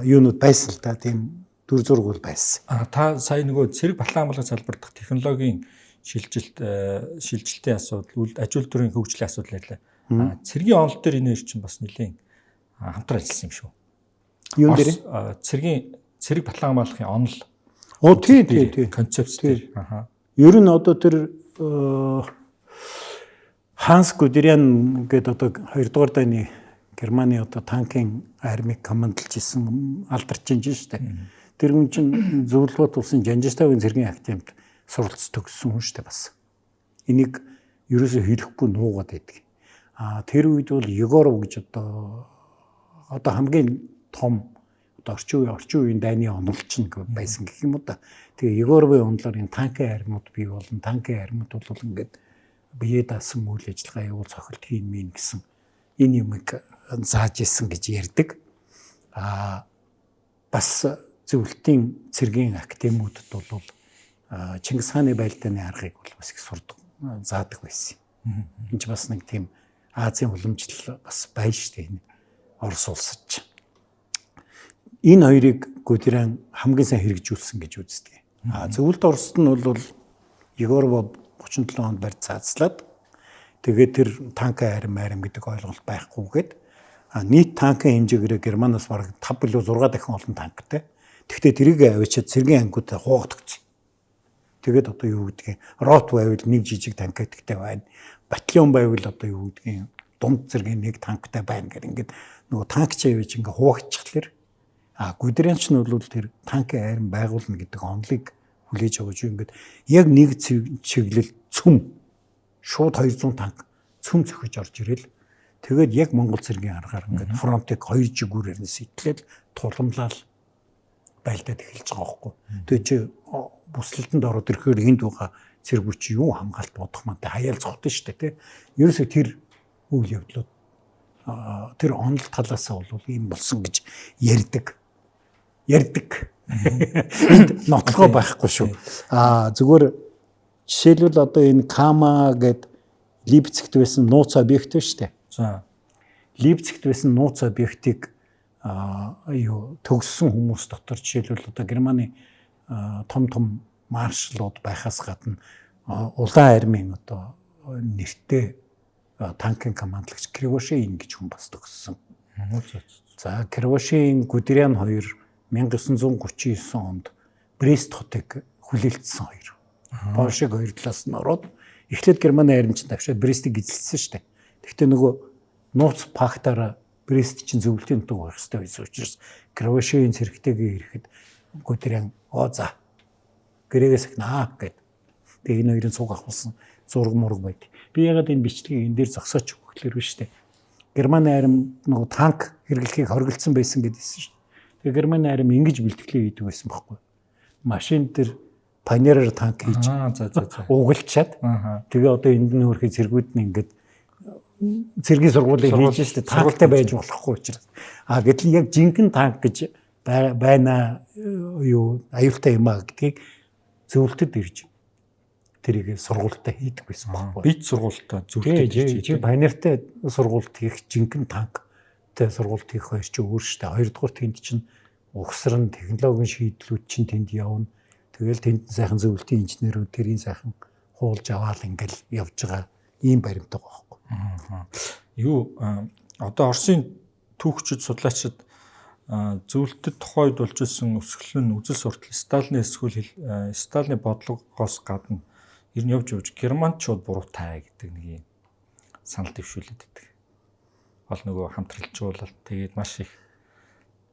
юунууд байсан л да, тийм дүр зураг бол байсан. Та сая нөгөө цэрэг батлан хамгаалах салбар дахь технологийн шилжилт шилжилтийн асуудал, аж үйлдвэрийн хөгжлийн асуудал ярьлаа. Цэргийн онол дээр энэ хоёр чинь бас нэлийн хамтран ажилласан юм шүү. Юун дээр? Цэргийн цэрэг батлан хамгаалахын онол. Оо тий тий тий. Концепц дээр. Аха. Ер нь одоо тэр Ханс Гудериан гэдэг одоо 2 дугаар дайны Германы одоо танкийн армийг командалж исэн алдарч ин шүү дээ. Тэр хүн чинь зөвлөгөөт улсын Жанжиставын цэргийн академид суралц төгссөн хүн шүү дээ бас. Энийг ерөөсөө хэлэхгүй нуугаад байдаг. А тэр үед бол Егоров гэж одоо хамгийн том одоо орчин үеийн дайны онолч нь байсан гэх юм уу да. Тэгээ Егоровын онолоор энэ танкийн армууд бий болно. Танкийн армууд бол ингээд бие даасан үйл ажиллагаа явуул цохилт хийн мин гэсэн энэ юмыг зааж исэн гэж ярьдаг. А бас зөвлөлтийн цэргийн академиудад бол Чингис хааны байлдааны аргыг бол бас их сурдаг, заадаг байсан. Энд ч бас нэг тийм Азийн уламжлал бас байж штэ энэ Орос улсад ч. Энэ хоёрыг Гудериан хамгийн сайн хэрэгжүүлсэн гэж үздэг. А зөвлөлт Оросд нь бол Егоров 37 онд барьж цаазлаад тэгээд тэр танкын арим гэдэг ойлголт байхгүйгээд нийт танкын хэмжээгээрээ Германаас бараг 5 билүү 6 дахин олон танктай. Тэгвэл тэрийг авчиад цэргийн ангиудаа хуваагдчихсан. Тэгээд одоо юу гэдгийг рот байвал нэг жижиг танктай байна. Батальон байвал одоо юу гэдгийг дунд зэргийн нэг танктай байна гэр ингээд нөгөө танк чи явж ингээ хуваагдчихлаар Гудериан ч нь бол тэр танкын арим байгуулна гэдэг онолыг хүлээж аваж ингээд яг нэг чиглэл цөм шууд 200 танк цөм цохиж орж ирэл тэгээд яг Монгол цэргийн аргаар ингээд фронтыг хоёр жигүүрээр нь сэтлээд тулгамлал байлдаад эхэлж байгаа байхгүй. Тэгээ чи бүслэлтэнд ороод ирэхээр энд байгаа цэргүү чи юу хамгаалт бодох мантай хаяал цогтон шүү дээ тий. Ерөөсөө тэр үйл явдлууд тэр онол талаасаа бол ийм болсон гэж ярьдаг. Энд нотлогоо байхгүй шүү. Зүгээр жишээлбэл одоо энэ Кама гэд Лейпцигт байсан нууц объект байна шүү дээ. За. Лейпцигт байсан нууц объектыг юу төгссөн хүмүүс дотор жишээлбэл одоо Германы том том маршалууд байхаас гадна улаан армийн одоо нэртэй танкийн командлагч Кривошеин гэж хүн бас төгссөн. За, Кривошеин, Гудериан хоёр 1939 онд Брест хотыг хүлээлтсэн хоёр. Польшиг хоёр талаас нь ороод эхлээд Германы армич тавшаад Брестийг эзэлсэн шүү дээ. Гэхдээ нөгөө нууц пактаараа Брест чинь зөвлөлийн нутаг байх хэрэгтэй байсан учраас Кривошеин цэрэгтэйгээ ирэхэд Гудериан оо за гэрээгээс сахнаа гэд. Тэгээ энэ хоёрын цуг авахулсан зураг мураг байд. Би ягаад энэ бичлэгийг энэ дээр зогсооч гэхлээр биш үү? Германы арми нөгөө танк хэрэглэхийг хоригдсан байсан гэдээсэн шүү дээ. Тэгээ Германы арми ингэж бэлтгэлээ хийдэг байсан байхгүй. Машин дээр панераар танк хийж угалчаад тэгээ одоо энд нь хөрхи цэргүүд нь ингээд цэргийн сургуулийг хийж шүү дээ. Танктай байж болохгүй учраас. А гэтэл яг жинхэнэ танк гэж байна юу аюултай юм а гэдгийг зөвлөлтөд ирж тэрийг сургуультай хийдэг байсан байхгүй. Бит сургуультай зөвлөлтөд ирж. Чи панертай сургуульд хийх жинхэнэ танктай сургуульд хийх хоёр чи өөр шүү дээ. Хоёрдугаар тэнд чинь угсран технологийн шийдлүүд чинь тэнд явна. Тэгэл тэнд сайхан зөвлөлтийн инженерүүд тэрийн сайхан хуулж аваал ингээл явж байгаа ийм баримтаг байхгүй. Юу одоо Оросын түүхчид судлаачид зөвлөлтөд тухайн үед болж исэн өсгөл нь үзэл суртал Сталины эсвэл Сталины бодлогоос гадна ер нь явж явж германчууд буруутай гэдэг нэг юм санал дэвшүүлээд байдаг. Ол нөгөө хамтралжуулалт тэгээд маш их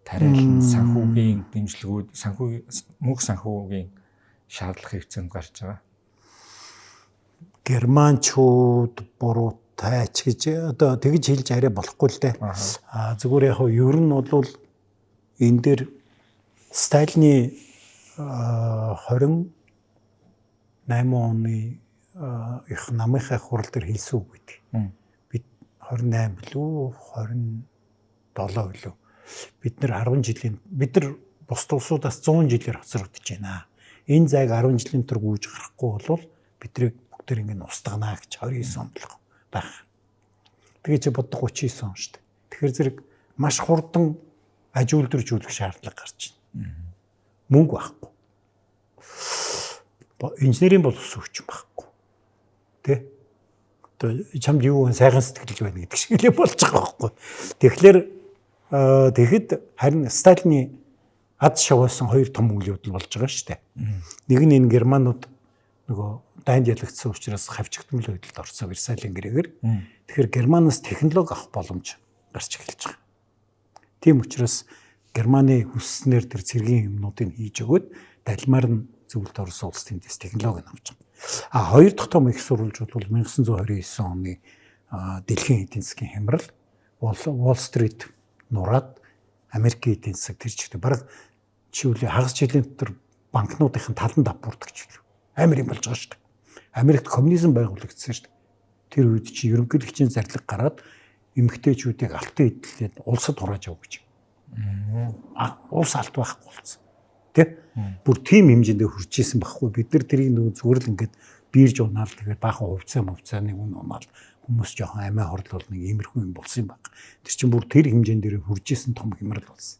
тариалан санхүүгийн дэмжлэгүүд санхүү мөнх санхүүгийн шаардлага хэрэгцээнд гарч байгаа. Германчууд буруутай ч гэж одоо тэгж хэлж арай болохгүй л дээ. Аа зүгээр яг ер нь бол энэ дээр Сталины 28 оны их намынхаа хурал дээр хэлсэн үг гэдэг. Бид 28 билүү 27 билүү. Бид нар 10 жилийн бид нар бусд улсуудаас 100 жилээр хоцрогдож байна. Энэ зайг 10 жилийн дотор гүйж гарахгүй бол биднийг бүгд ингэ устгана гэж 29 онд л байх. Тэгээ чи боддог 39 он шүү дээ. Тэгэхээр зэрэг маш хурдан аж үйлдвэржүүлэх шаардлага гарч байна. Мөнгө байхгүй. Инженерийн боловсон хүчин байхгүй. Тэ? Одоо чамд юу вэ? Сайхан сэтгэл байна гэдэг шиг л болж байгаа байхгүй. Тэгэхээр тэгэхэд харин Сталины ад шаваасан хоёр том үйл явдал болж байгаа шүү дээ. Нэг нь энэ германууд нөгөө дайнд ялагдсан учраас хавчигдмал байдалд орсон Версалийн гэрээгээр. Тэгэхээр Германаас технологи авах боломж гарч эхэлж байгаа. Тийм учраас Германы хүсснээр тэр цэргийн юмнуудыг хийж өгөөд далмаар нь зөвлөлт орсон улс тэндээс технологи авч байгаа. А хоёр дахь том их сурвалж бол 1929 оны дэлхийн эдийн засгийн хямрал Wall Street нураад Америкийн эдийн засаг тэр чигтээ бараг жишээлбэл хагас жилийн дотор банкнуудын талан давпуурдаг ч илүү. Амар юм болж байгаа шүү дээ. Америкт коммунизм байгуулагдсан шүү дээ. Тэр үед чи ерөнхийлөгчийн зарлиг гараад эмэгтэйчүүдийг алтан эдлээд улсад хурааж яв гэж. Улс алт байхгүй болсон. Тэ? Бүр тийм хэмжээндээ хүрч исэн байхгүй. Бид нар тэрийг нөгөө зүгээр л ингээд бирж унаал тэгээд баахан хувцас мувцааны үн унаал хүмүүс жоохон амиа хорлол нэг иймэрхүү юм болсон юм баг. Тэр чинь бүр тэр хэмжээнд дээр хүрч исэн том хямрал болсон.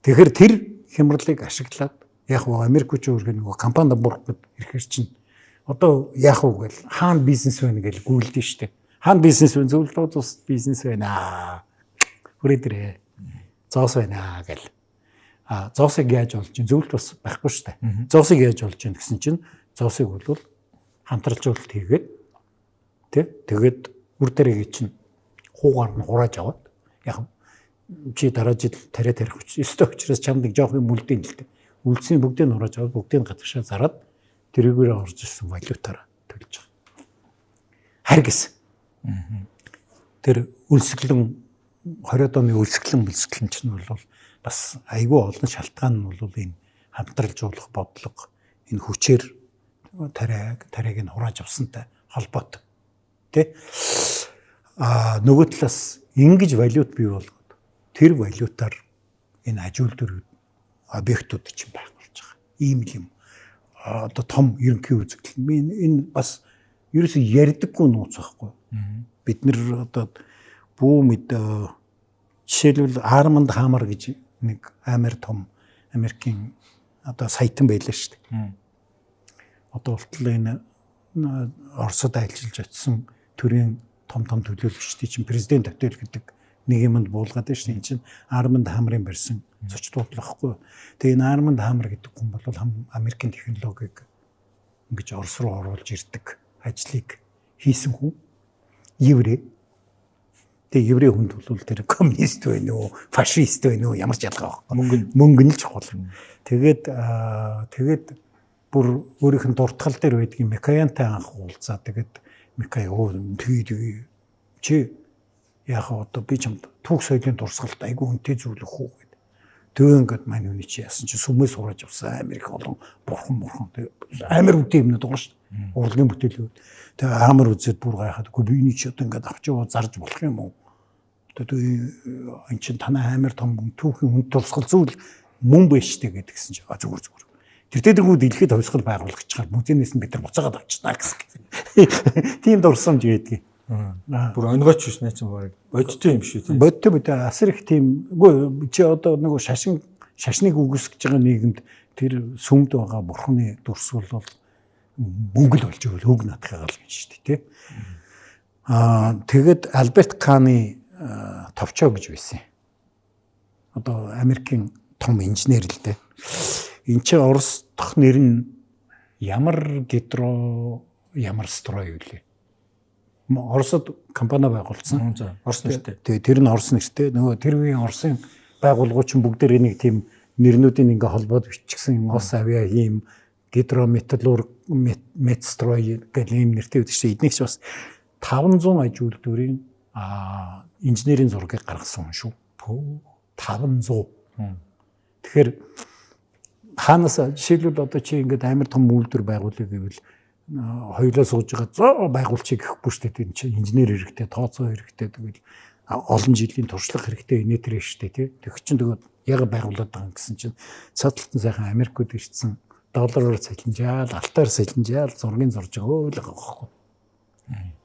Тэгэхээр тэр хямралыг ашиглаад яг нь Америкч өөрхөн нөгөө компани бурах гэд ирэхэр чинь одоо яах вэ гэл хаана бизнес байна гэл гүйлдэн штэ. Хаана бизнес вэ? Зөвлөлт улс бизнес байна. Хүрээ дээрээ. Зоос байна гэл. А зоосыг яаж олж чинь зөвлөлт бас байхгүй штэ. Зоосыг яаж олж чинь гэсэн чинь зоосыг бол хамтралжуулалт хийгээд тэ тэгээд үр дээрээ чинь хуугаар нь хурааж аваад яг чи дараа жил тариа тарих өстой учраас чамд нэг жоох юм үлдээн л дээ. Үлдсийн бүгдийг нь хурааж аваад бүгдийг гадагшаа зараад тэрүүгээр орж ирсэн валютаар төлж байгаа. Харь гэсэн. Тэр өлсгөлэн 20-од оны өлсгөлэн мөлсгөлэн чинь бол бас айгүй олон шалтгаан нь бол энэ хамтралжуулах бодлого энэ хүчээр тариаг нь хурааж авсантай холбоотой. Тэ? А нөгөө талаас ингэж валют бий болгоод тэр валютаар энэ аж үйлдвэр объектууд чинь байх болж байгаа. Ийм л юм. Одоо том ерөнхий үзэгдэл. Энэ бас ерөөсөө ярьдаггүй нууц байхгүй. Бид нэр одоо бүү мэд жишээлбэл Арманд Хаммер гэж нэг амар том Америкийн одоо саятан байлаа шүү дээ. Одоо болтол энэ Оросод айлчилж очисон төрийн том том төлөөлөгчдийн чинь президент хотел гэдэг нэг юмд буулгаад байна шүү дээ. Энэ чинь Арманд Хамрын барьсан зочд буудлын байхгүй. Тэгээ энэ Арманд Хамр гэдэг хүн бол Америкийн технологиг ингэж Орос руу оруулж ирдэг ажлыг хийсэн хүн. Еврей. Тэгээ еврей хүнд бол тэр коммунист байна уу, фашист байна уу, ямар ч ялгаа байхгүй. Мөнгө нь л чухал. Тэгээд тэгээд бүр өөрийнх нь дуртгал дээр байдгийн Микоянтай анх уулзаа. Тэгээд Микоян өө тэгээ тэгээ чи яах вэ, одоо би чамд түүх соёлын дурсгалд айгүй үнэтэй зүйл өгөх үү гэд. Тэгээ ингээд маань үний чи яасан чи сүмээс хурааж авсан амар их олон бурхан мурхан амар үнэтэй юмнууд байгаа шүү дээ. Урлагийн бүтээлүүд. Тэгээ амар үзээд бүр гайхаад үгүй би энийг чи одоо ингээд авч яваа зарж болох юм уу? Одоо тэгээ эн чин танай амар том түүхийн үн дурсгал зүйл мөн байж штэ гэдгсэн чи зүгээр зүгээр. Тэр тэргүү дэлхийд хувьсгал байгуулагчаар музейнээс нь бид нар буцаагаад авчихна гэсэн. Тийм дурсамж байдгийг. Бүр онгойч биш нэ чинь баг бодтой юм шүү тийм. Бодтой бодтой асар их тийм. Үгүй чи одоо нөгөө шашныг үгүйсгэж байгаа нийгэмд тэр сүмд байгаа бурхны дүрс бол мөнгө л болж өгөл хөг наадахыг л гэж шүү дээ тий. Тэгээд Альберт Каны товчоо гэж байсан. Одоо Америкийн том инженер л дээ. Энд чи Орос дахь нэр нь ямар гидро ямар строй вэ? Оросод компани байгуулсан. Орос нэртэй. Тэгээ тэр нь Орос нэртэй. Нөгөө тэр үеийн Оросын байгууллагууд чинь бүгдээр нэг тийм нэрнүүдийн ингээ холбоод бичсэн Ос авиа хийм гидрометаллург метстрой гэх ийм нэртэй байдаг чинь эднийг ч бас 500 аж үйлдвэрийн инженерийн зургийг гаргасан хүн шүү. 500. Тэгэхээр хаанаас жишээлбэл одоо чи ингээд амар том үйлдвэр байгуулъя гэвэл хоёулаа сууж байгаа зөө байгуулчих гэхгүй шүү дээ. Тэр чинь инженер хэрэгтэй, тооцоо хэрэгтэй, тэгэл олон жилийн туршлага хэрэгтэй, инээ тэр шүү дээ, тий. Тэг чинь тэгээд яг байгуулад байгаа гэсэн чинь цааталтан сайхан Америкууд ирсэн доллараар цалинжаал, алтаар цалинжаал, зургийн зурж байгаа өөл байгаа байхгүй.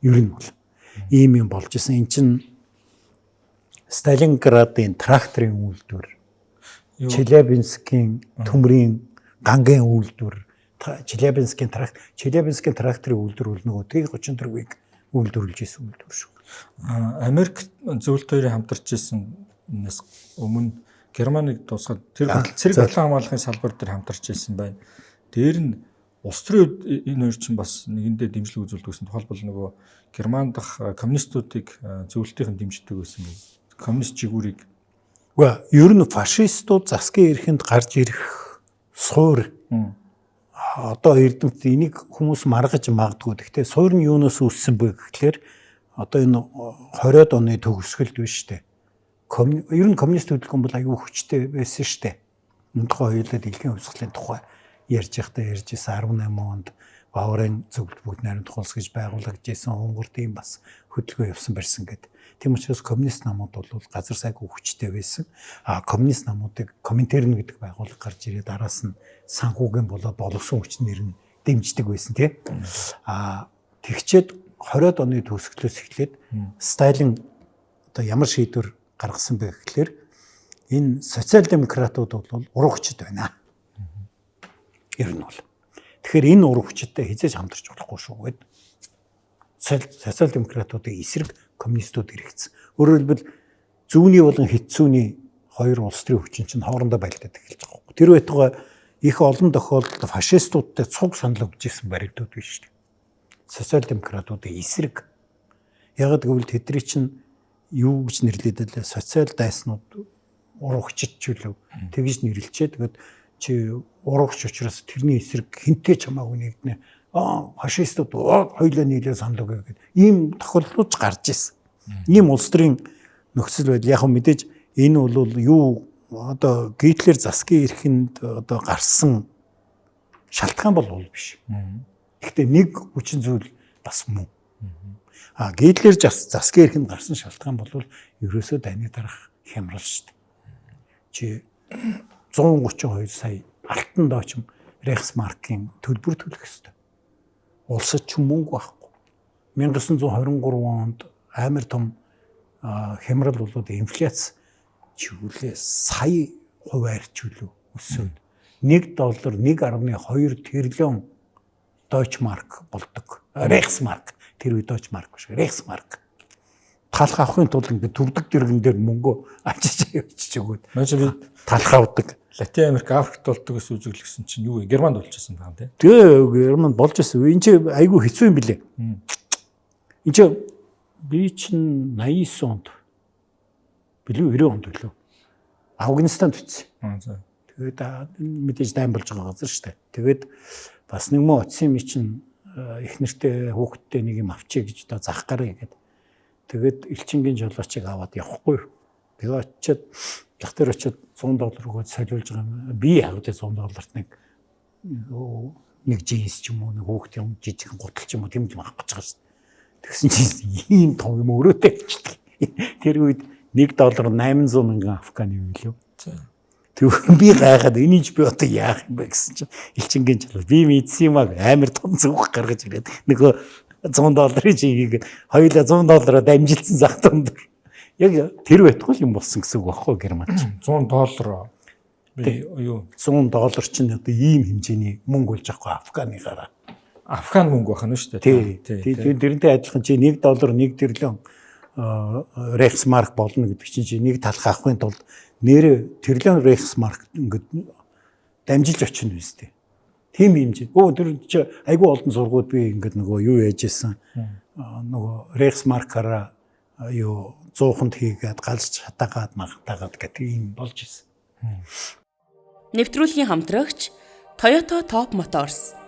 Ер нь бол ийм юм болж исэн. Эн чинь Сталинградын тракторын үйлдвэр, Челябинскийн төмрийн гангийн үйлдвэр, Челябинскийн тракторын үйлдвэр бол нөгөө Т-34-ийг үйлдвэрлэж исэн үйлдвэр шүү. Америк зөвлөлт хоёрын хамтарч ирсэнээс өмнө Германыг дуусгаад тэр цэрэг батлан хамгаалахын салбар дээр хамтарч ирсэн байна. Дээр нь улс төрийн хувьд энэ хоёр чинь бас нэгэндээ дэмжлэг үзүүлдэг гэсэн. Тухайлбал нөгөө Герман дахь коммунистуудыг зөвлөлтийнхэн дэмждэг байсан. Коммунист жигүүрийг. Үгүй ер нь фашистууд засгийн эрхэнд гарч ирэх суур одоо эрдэмт энийг хүмүүс маргаж магадгүй. Гэхдээ суур нь юунаас үүссэн бэ гэхлээр одоо энэ 20-од оны төгсгөлд биш үү? Ер нь коммунист хөдөлгөөн бол аюу хүчтэй байсан шүү дээ. Энэ тухай хоёулаа дэлхийн хувьсгалын тухай ярьж байхдаа ярьж исэн 18 онд Баварын зөвлөлт бүгд найрамдах улс гэж байгуулагдж исэн. Унгарт ийм бас хөдөлгөөн явсан барьсан гэдэг. Тийм учраас коммунист намууд бол газар сайгүй хүчтэй байсан. А коммунист намуудыг Коминтерн гэдэг байгууллага гарч ирээд араас нь санхүүгийн болоод боловсон хүчнэр нь дэмждэг байсан тий. А тэгчээд 20-од оны төгсгөлөөс эхлээд Сталин одоо ямар шийдвэр гаргасан бэ гэхлээр энэ социал демократууд бол уран хүчит байна. Ер нь бол. Тэгэхээр энэ уран хүчиттэй хизээж хамтарч болохгүй шүү гэд социал демократуудын эсрэг коммунистууд эргэцсэн. Өөрөөр хэлбэл зүүнний болон хятадны хоёр улс төрийн хүчин чинь хоорондоо байлдаад эхэлж байгаа юм. Тэр байтугай их олон тохиолдолд фашистуудтай цуг санал өгч ирсэн баригдууд биш шүү дээ. Социал демократуудын эсрэг. Яг гэвэл тэдний чинь юу гэж нэрлэдэг лээ? Социал дайснууд уран хүчит ч үлээ. Тэгж нэрлэлчээ. Тэгээд чи уран хүч учраас тэрний эсрэг хинтээ чамаагүй нэгднэ. Фашистууд хоёулаа нийлээ санал өгье гэдэг ийм тохиолдлууд гарч ирсэн. Ийм улс төрийн нөхцөл байдал яг мэдээж энэ бол юу одоо Гитлер засгийн эрхэнд одоо гарсан шалтгаан бол биш. Гэхдээ нэг хүчин зүйл бас мөн. А Гитлер засгийн эрхэнд гарсан шалтгаан бол ерөөсөө дайны дараах хямрал шүү дээ. Чи 132 сая алтан доочм Рейхсмаркийн төлбөр төлөх ёстой. Улсад ч мөнгө байхгүй. 1923 онд амар том хямрал болоод инфляц чиглэлээ сая хувиар чөлөө өсөөд 1 доллар 1.2 триллион Deutschmark болдог. Reichsmark. Тэр үе Deutschmark биш. Reichsmark. Талх авахын тулд ингээд төвдөг дэргэн дээр мөнгө ачиж явчих өгөөд. Мөн би талх авдаг. Латин Америк, Африкт болдог гэсэн үзэглэгсэн чинь юу вэ? Германд болчихсон байгаа юм тий. Тэгээ Германд болж исэн. Энд чи айгүй хэцүү юм билээ. Энд чи би чинь 89 онд билүү 90 онд билүү. Афганистанд очив. За. Тэгээд мэдээж дайн болж байгаа газар шүү дээ. Тэгээд бас нэг муу очсон юм чинь их нэртэй хүүхэдтэй нэг юм авчиг гэж одоо зах гарыг гээд. Тэгээд элчингийн жолоочийг аваад явахгүй. Тэгээ очиод зах дээр очиод $100 өгөөд солиулж байгаа юм. Би яг үгүй $100-т нэг джинс ч юм уу нэг хүүхд юм жижигхэн гутал ч юм уу тийм юм авах гэж байгаа шүү дээ. Тэгсэн чинь ийм том юм өрөөтэй авчдаг. Тэр үед $1 800 мянган афган юм билүү. Тэгвэл би гайхаад энийг би одоо яах юм бэ гэсэн чинь элчингийн жолоо би мэдсэн юм аа амар том зүг гаргаж ирээд нөгөө $100-ыг чи хийгээд хоёулаа $100-аар дамжилсан зах дунд. Яг тэр байтугай юм болсон гэсэн үг байхгүй Герман ч. $100 би юу $100 чинь одоо ийм хэмжээний мөнгө болж байгаа Афганыгаараа. Афган мөнгө байх нь шүү дээ. Тий. Тэрнтэй адилхан чи $1 1 тэрлэн Reichsmark болно гэдэг чинь чи нэг талх авахын тулд нэрээ тэрлэн Reichsmark ингээд дамжилж очино үстэй. Тийм хэмжээ. Өө тэр чи айгүй олон сургууд би ингээд нөгөө юу яаж исэн нөгөө Reichsmark-аараа юу 100-нд хийгээд галж хатаагаад махтаагаад гэдэг юм болж исэн. Нэвтрүүлгийн хамтрагч Toyota Top Motors.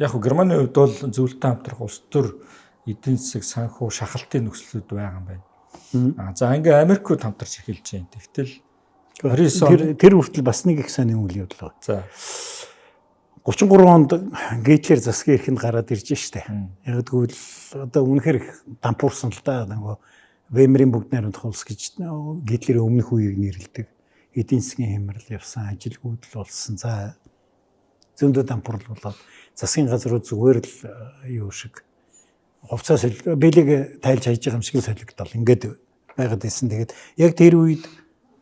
Яг нь Германы хувьд бол зөвлөлтөй хамтрах улс төр эдийн засаг санхүү шахалтын нөхцлүүд байгаа юм байна. За ингээ Америкууд хамтарч эхэлж байна. Тэгтэл 29 тэр хүртэл бас нэг их сонин үйл явдал байна. За 33 онд Гитлер засгийн эрхэнд гараад ирж штэ. Яг тэгвэл одоо үнэхээр их дампуурсан л да. Нөгөө Веймерийн бүгд найрамдах улс гэж Гитлерийн өмнөх үеийг нэрлэдэг. Эдийн засгийн хямрал явсан, ажилгүйдэл болсон. За зөндөө дампуурл болоод засгийн газрууд зүгээр л юу шиг хувцас бэлэг тайлж хайж байгаа юм шиг солигдол ингээд байгаад байсан. Тэгээд яг тэр үед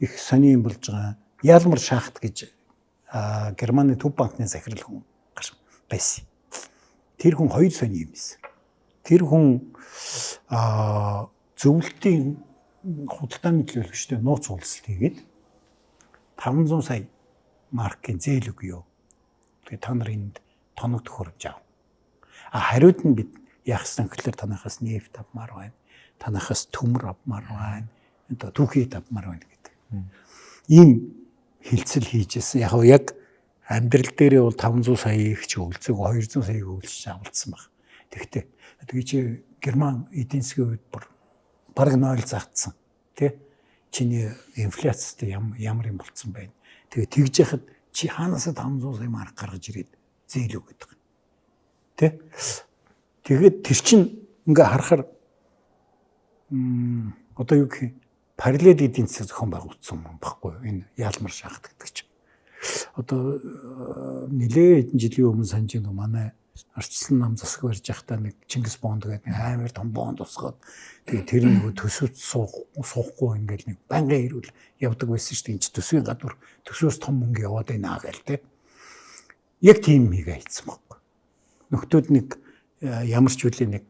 их сони юм болж байгаа. Ялмар шахт гэж Германы төв банкны захирал хүн гарч байсан. Тэр хүн хоёр сони юм байсан. Тэр хүн зөвлөлтийн худалдааны төлөөлөгчтэй нууц уулзалт хийгээд 500 сая маркийн зээл өгье. Тэгээ та нар энд тоног төхөөрөмж ав. А хариуд нь бид яах ёстой гэхлээр танахаас нефт авмаар байна. Танахаас төмөр авмаар байна. Одоо түүхийд авмаар байна гэдэг. Ийм хилцэл хийжсэн. Яг яг амьдрал дээрээ бол 500 сая их ч өвлцөг 200 саяг өвлөж авалцсан баг. Тэгтээ тэгээ чи Герман эдийн засгийн үед бүр бараг 0 заагдсан. Тэ? Чиний инфляцтай ямар юм болцсон байна. Тэгээ тэгж яхад чи хаанаас 500 сая марк гаргаж ирээд зээл өгöd байгаа. Тэ? Тэгээд тэр чин ингээ харахаар одоо юу гэх юм параллел эдийн засаг зохион байгуулсан юм баггүй юу? Энэ яалмар шахт гэдэг чинь. Одоо нэлээ хэдэн жилийн өмнө санаж байна манай арчилсан нам засаг барьж байхдаа нэг Чингис бонд гэдэг нэг амар том бонд усгаад тэгээ тэр нөгөө төсөвт суухгүй ингээл нэг байнгын ирүүл явдаг байсан шүү дээ. Энд чи төсвийн гадуур төсвөөс том мөнгө яваад байна гээл те. Яг тийм хийгээ хийсэн байхгүй. Нөхдүүд нэг ямар ч үлийн нэг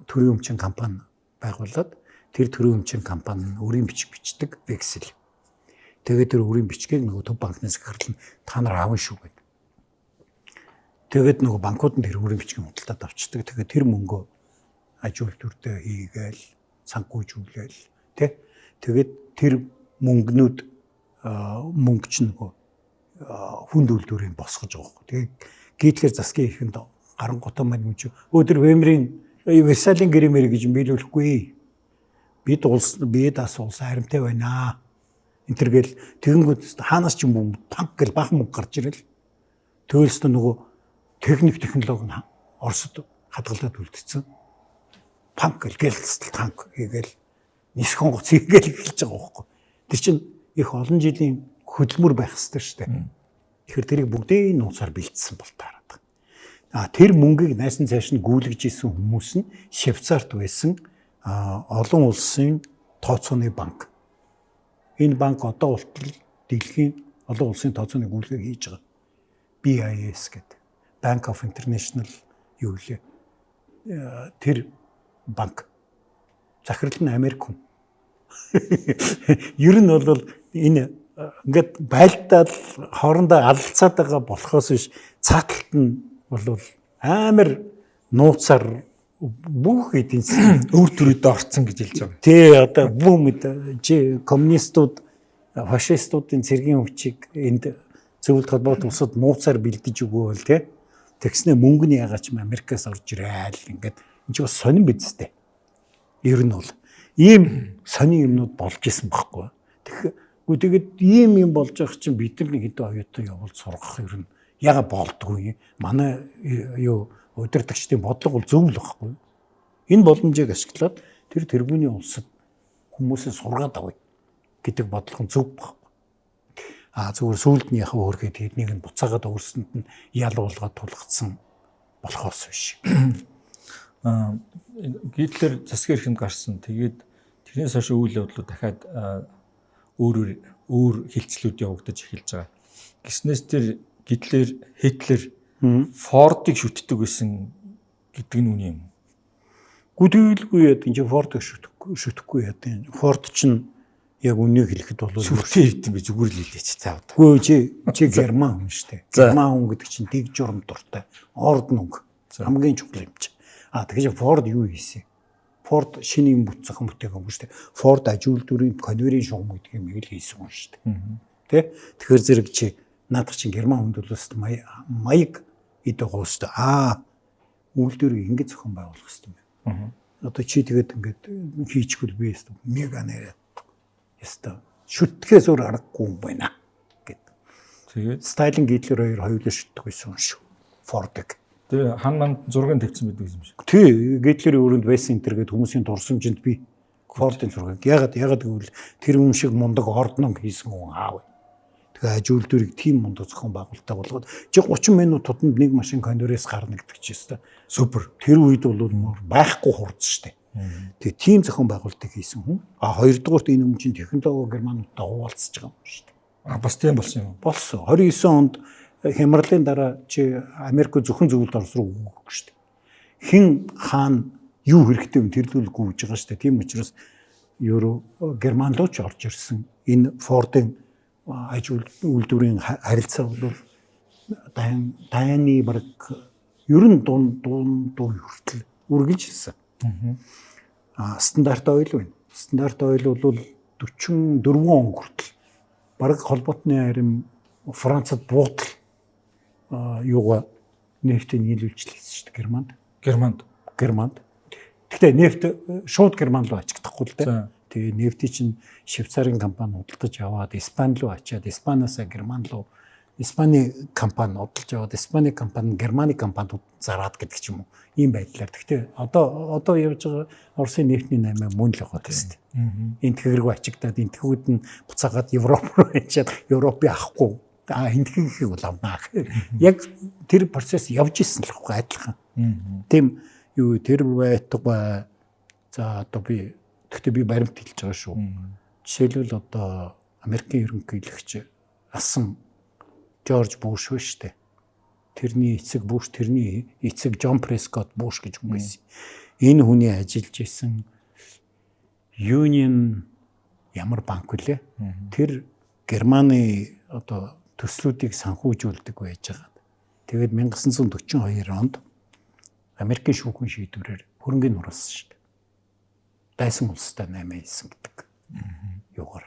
төрийн өмчийн компани байгуулад тэр төрийн өмчийн компани нь өрийн бичиг бичдэг вексель. Тэгээд тэр өрийн бичгийг нөгөө төв банкнаас захирал нь та нар аавна шүү гэдэг. Тэгээд нөгөө банкуд нь тэр өрийн бичгийг худалдаад авчдаг. Тэгээд тэр мөнгөө аж үйлдвэрдээ хийгээл, санхүүжүүлээл тэ. Тэгээд тэр мөнгнүүд мөнгө чинь нөгөө хүнд үйлдвэрийг босгож байгаа байхгүй. Тэгээд Гитлер засгийн эрхэнд гарангуутаа маань юм чи өө тэр Веймерийн Версалийн гэрэмэр гэж биелүүлэхгүй. Бид улс бид ас улс харимтай байна. Энэ төр гэл тэгэнгүүт хаанаас ч юм танк гэл бахан мөнгө гарч ирэл. Тэгэлс тэ нөгөө техник технологи нь Оросд хадгалаад үлдсэн. Танк гэл гэлцэл танк хийгээл нисэх онгоц хийгээл эхэлж байгаа байхгүй. Тэр чинь их олон жилийн хөдөлмөр байх ёстой шүү дээ. Тэгэхээр тэрийг бүгдийг нууцаар бэлдсэн бол таарад байгаа. А тэр мөнгийг найсан цааш нь гүйлгэж исэн хүмүүс нь Швейцарт байсан олон улсын тооцооны банк. Энэ банк одоо болтол дэлхийн Олон улсын тооцооны гүйлгээг хийж байгаа. BIS гэдэг. Bank of International юу лээ. Тэр банк. Захирал нь Америк хүн. Ер нь бол энэ ингээд байлдаал хоорондоо алалцаад байгаа болохоос биш, цааталт нь бол амар нууцаар бүх эдийн засгийн өвөр төрөдөө орцсон гэж хэлж байгаа. Тий, одоо бүүм чи коммунистууд, фашистуудын цэргийн хүчийг энд зөвлөлт холбоот улсад нууцаар бэлдэж өгөөл, тий. Тэгснэ мөнгө нь ягаад ч юм Америкаас орж ирээл ингээд энэ чи бас сонин биз дээ. Ер нь бол ийм сонин юмнууд болж исэн байхгүй. Тэгэхгүй тэгээд ийм юм болж байгаа чинь бид нар нэг хэдэн оюутан явуул сургах ер нь яга болдгоо юм. Манай юу удирдагчдын бодлого бол зөв л байхгүй. Энэ боломжийг ашиглаад тэр тэргүүний улсад хүмүүсээ сургаад авъя гэдэг бодлого нь зөв байхгүй. А зүгээр сүүлд нь яхаа өөрхөд тэднийг нь буцаагаад өөрсөнд нь ял уулгаад тулгацсан болохоос биш. Гитлер засгийн эрхэнд гарсан. Тэгээд тэрнээс хойш үйл явдлууд дахиад өөр өөр хилцлүүд явагдаж эхэлж байгаа. Гиснээс тэр Гитлер, Хитлер Фордыг шүтдэг байсан гэдэг нь үнэн юм. Гүтгэлгүй яд энэ чинь Фордыг шүтэхгүй яд. Форд чинь яг үннийг хэлэхэд бол сүртэй хийд юм би зүгээр л хэлээч цаа одоо. Үгүй чи герман хүн шүү дээ. Герман хүн гэдэг чинь дэг журам дуртай. Орднунг хамгийн чухал юм чи. А тэгэхээр Форд юу хийсэн? Форд шинэ юм бүтцэн бүтээгэн хүн шүү дээ. Форд аж үйлдвэрийн конвейерийн шугам гэдэг юм л хийсэн хүн шүү дээ. Тэ? Тэгэхээр зэрэг чи наадах чинь герман хүнд бол маяг эд байгаа шүү дээ. Аа үйлдвэрийг ингэж зохион байгуулах хэрэгтэй юм байна. Одоо чи тэгээд ингээд хийчихвэл би ястаа мега нэрээ ястаа шүтгэхээс өөр аргагүй юм байна гэд. Тэгээд Сталин, Гитлер хоёр хоёулаа шүтдэг байсан юм шүү. Фордыг. Тэр хан манд зургийг тавьсан байдаг юм шиг. Тий, Гитлерийн өрөөнд байсан энэ төр гээд хүмүүсийн дурсамжинд би Фордын зургийг. Ягаад гэвэл тэр хүн шиг мундаг орднон хийсэн хүн аав. Тэгээ аж үйлдвэрийг тийм мундаг зохион байгуулалттай болгоод чи 30 минут тутамд нэг машин конвейероос гарна гэдэг чи өстой. Супер. Тэр үед бол байхгүй хурц штэ. Тэгээ тийм зохион байгуулалтыг хийсэн хүн. А хоёрдугаарт энэ хүн чинь технологи германуудтай уулзж байгаа юм шүү дээ. А бас тийм болсон юм уу? Болсон. 29 онд хямралын дараа чи Америк зөвхөн зөвлөлд Орос руу гүйхгүй шүү дээ. Хин хаан юу хэрэгтэй юм тэр лүүл гүйж байгаа шүү дээ. Тийм учраас евро герман руу ч орж ирсэн. Энэ Фордын аж үйлдвэрийн харилцаа бол дайны баг ер нь дунд хүртэл үргэлж ирсэн. А стандарт ойл байна. Стандарт ойл бол 44 он хүртэл бараг холбоотны арим Францад буутал юугаа нефтийг нийлүүлчихсэн шүү дээ Германд. Германд. Гэхдээ нефт шууд Герман руу ачигдахгүй л дээ. Тэгээ нефтийг чинь Швейцарын компани худалдаж аваад Испани руу ачаад, Испаниасаа Герман руу, Испани компани худалдаж аваад, Испани компани Германы компанид зараад гэдэг ч юм уу. Ийм байдлаар. Гэхдээ одоо явж байгаа Оросын нефтний 8 мөн л яваад байна шүү дээ. Энтгэх рүү ачигдаад, энтгэхүүд нь буцаагаад Европ руу ачаад, Европыг авахгүй. А энтгэхийг бол авнаа. Яг тэр процесс явж исэн л байхгүй адилхан. Тийм юу тэр байтугай. За одоо би гэхдээ би баримт хэлж байгаа шүү. Жишээлбэл одоо Америкийн ерөнхийлөгч асан Жорж Буш шүү дээ. Тэрний эцэг Буш, тэрний эцэг Джон Прескот Буш гэж хүн байсан. Энэ хүний ажиллаж исэн Union ямар банк вүлээ? Тэр Германы одоо төслүүдийг санхүүжүүлдэг байж байгаа. Тэгээд 1942 онд Америкийн шүүхийн шийдвэрээр хөрөнгийг хураасан шүү дээ. Дайсан улстай 8 хийсэн гэдэг юугаар.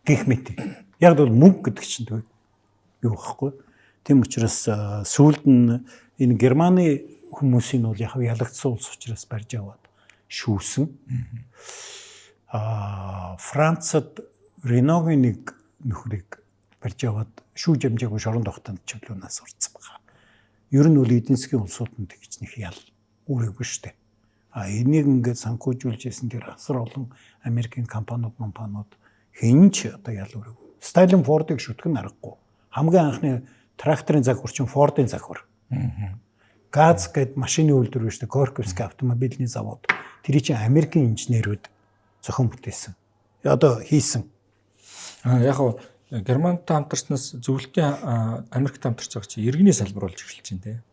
Гэх мэт. Яг бол мөнгө гэдэг чинь юу байхгүй. Тийм учраас сүүлд нь энэ Германы хүмүүсийн бол яг ялагдсан улс учраас барьж аваад шүүсэн. Аа Францад Реногийн нэг нөхрийг барьж аваад шүүж амжаагүй шоронд тогтонд чөлөөнөөс урдсан байгаа. Ер нь бол эдийн засгийн улсууд нь тэгж нэг ял үрээгүй шүү дээ. А энийг ингээд санхүүжүүлж исэн тэр асар олон Америкийн компаниуд хэн ч одоо ял үрээгүй. Сталин Фордыг шүтгэн нь аргагүй. Хамгийн анхны тракторын загвар чинь Фордын загвар. ГАЗ гэдэг машины үйлдвэр биш үү? Горьковский автомобильный завод. Тэр чинь Америкийн инженерүүд зохион бүтээсэн. Одоо хийсэн. А яг хав Германтай хамтарснаас зөвлөлтийн Америкт хамтарч байгаа чи иргэний салбар болж эхэлж байна те.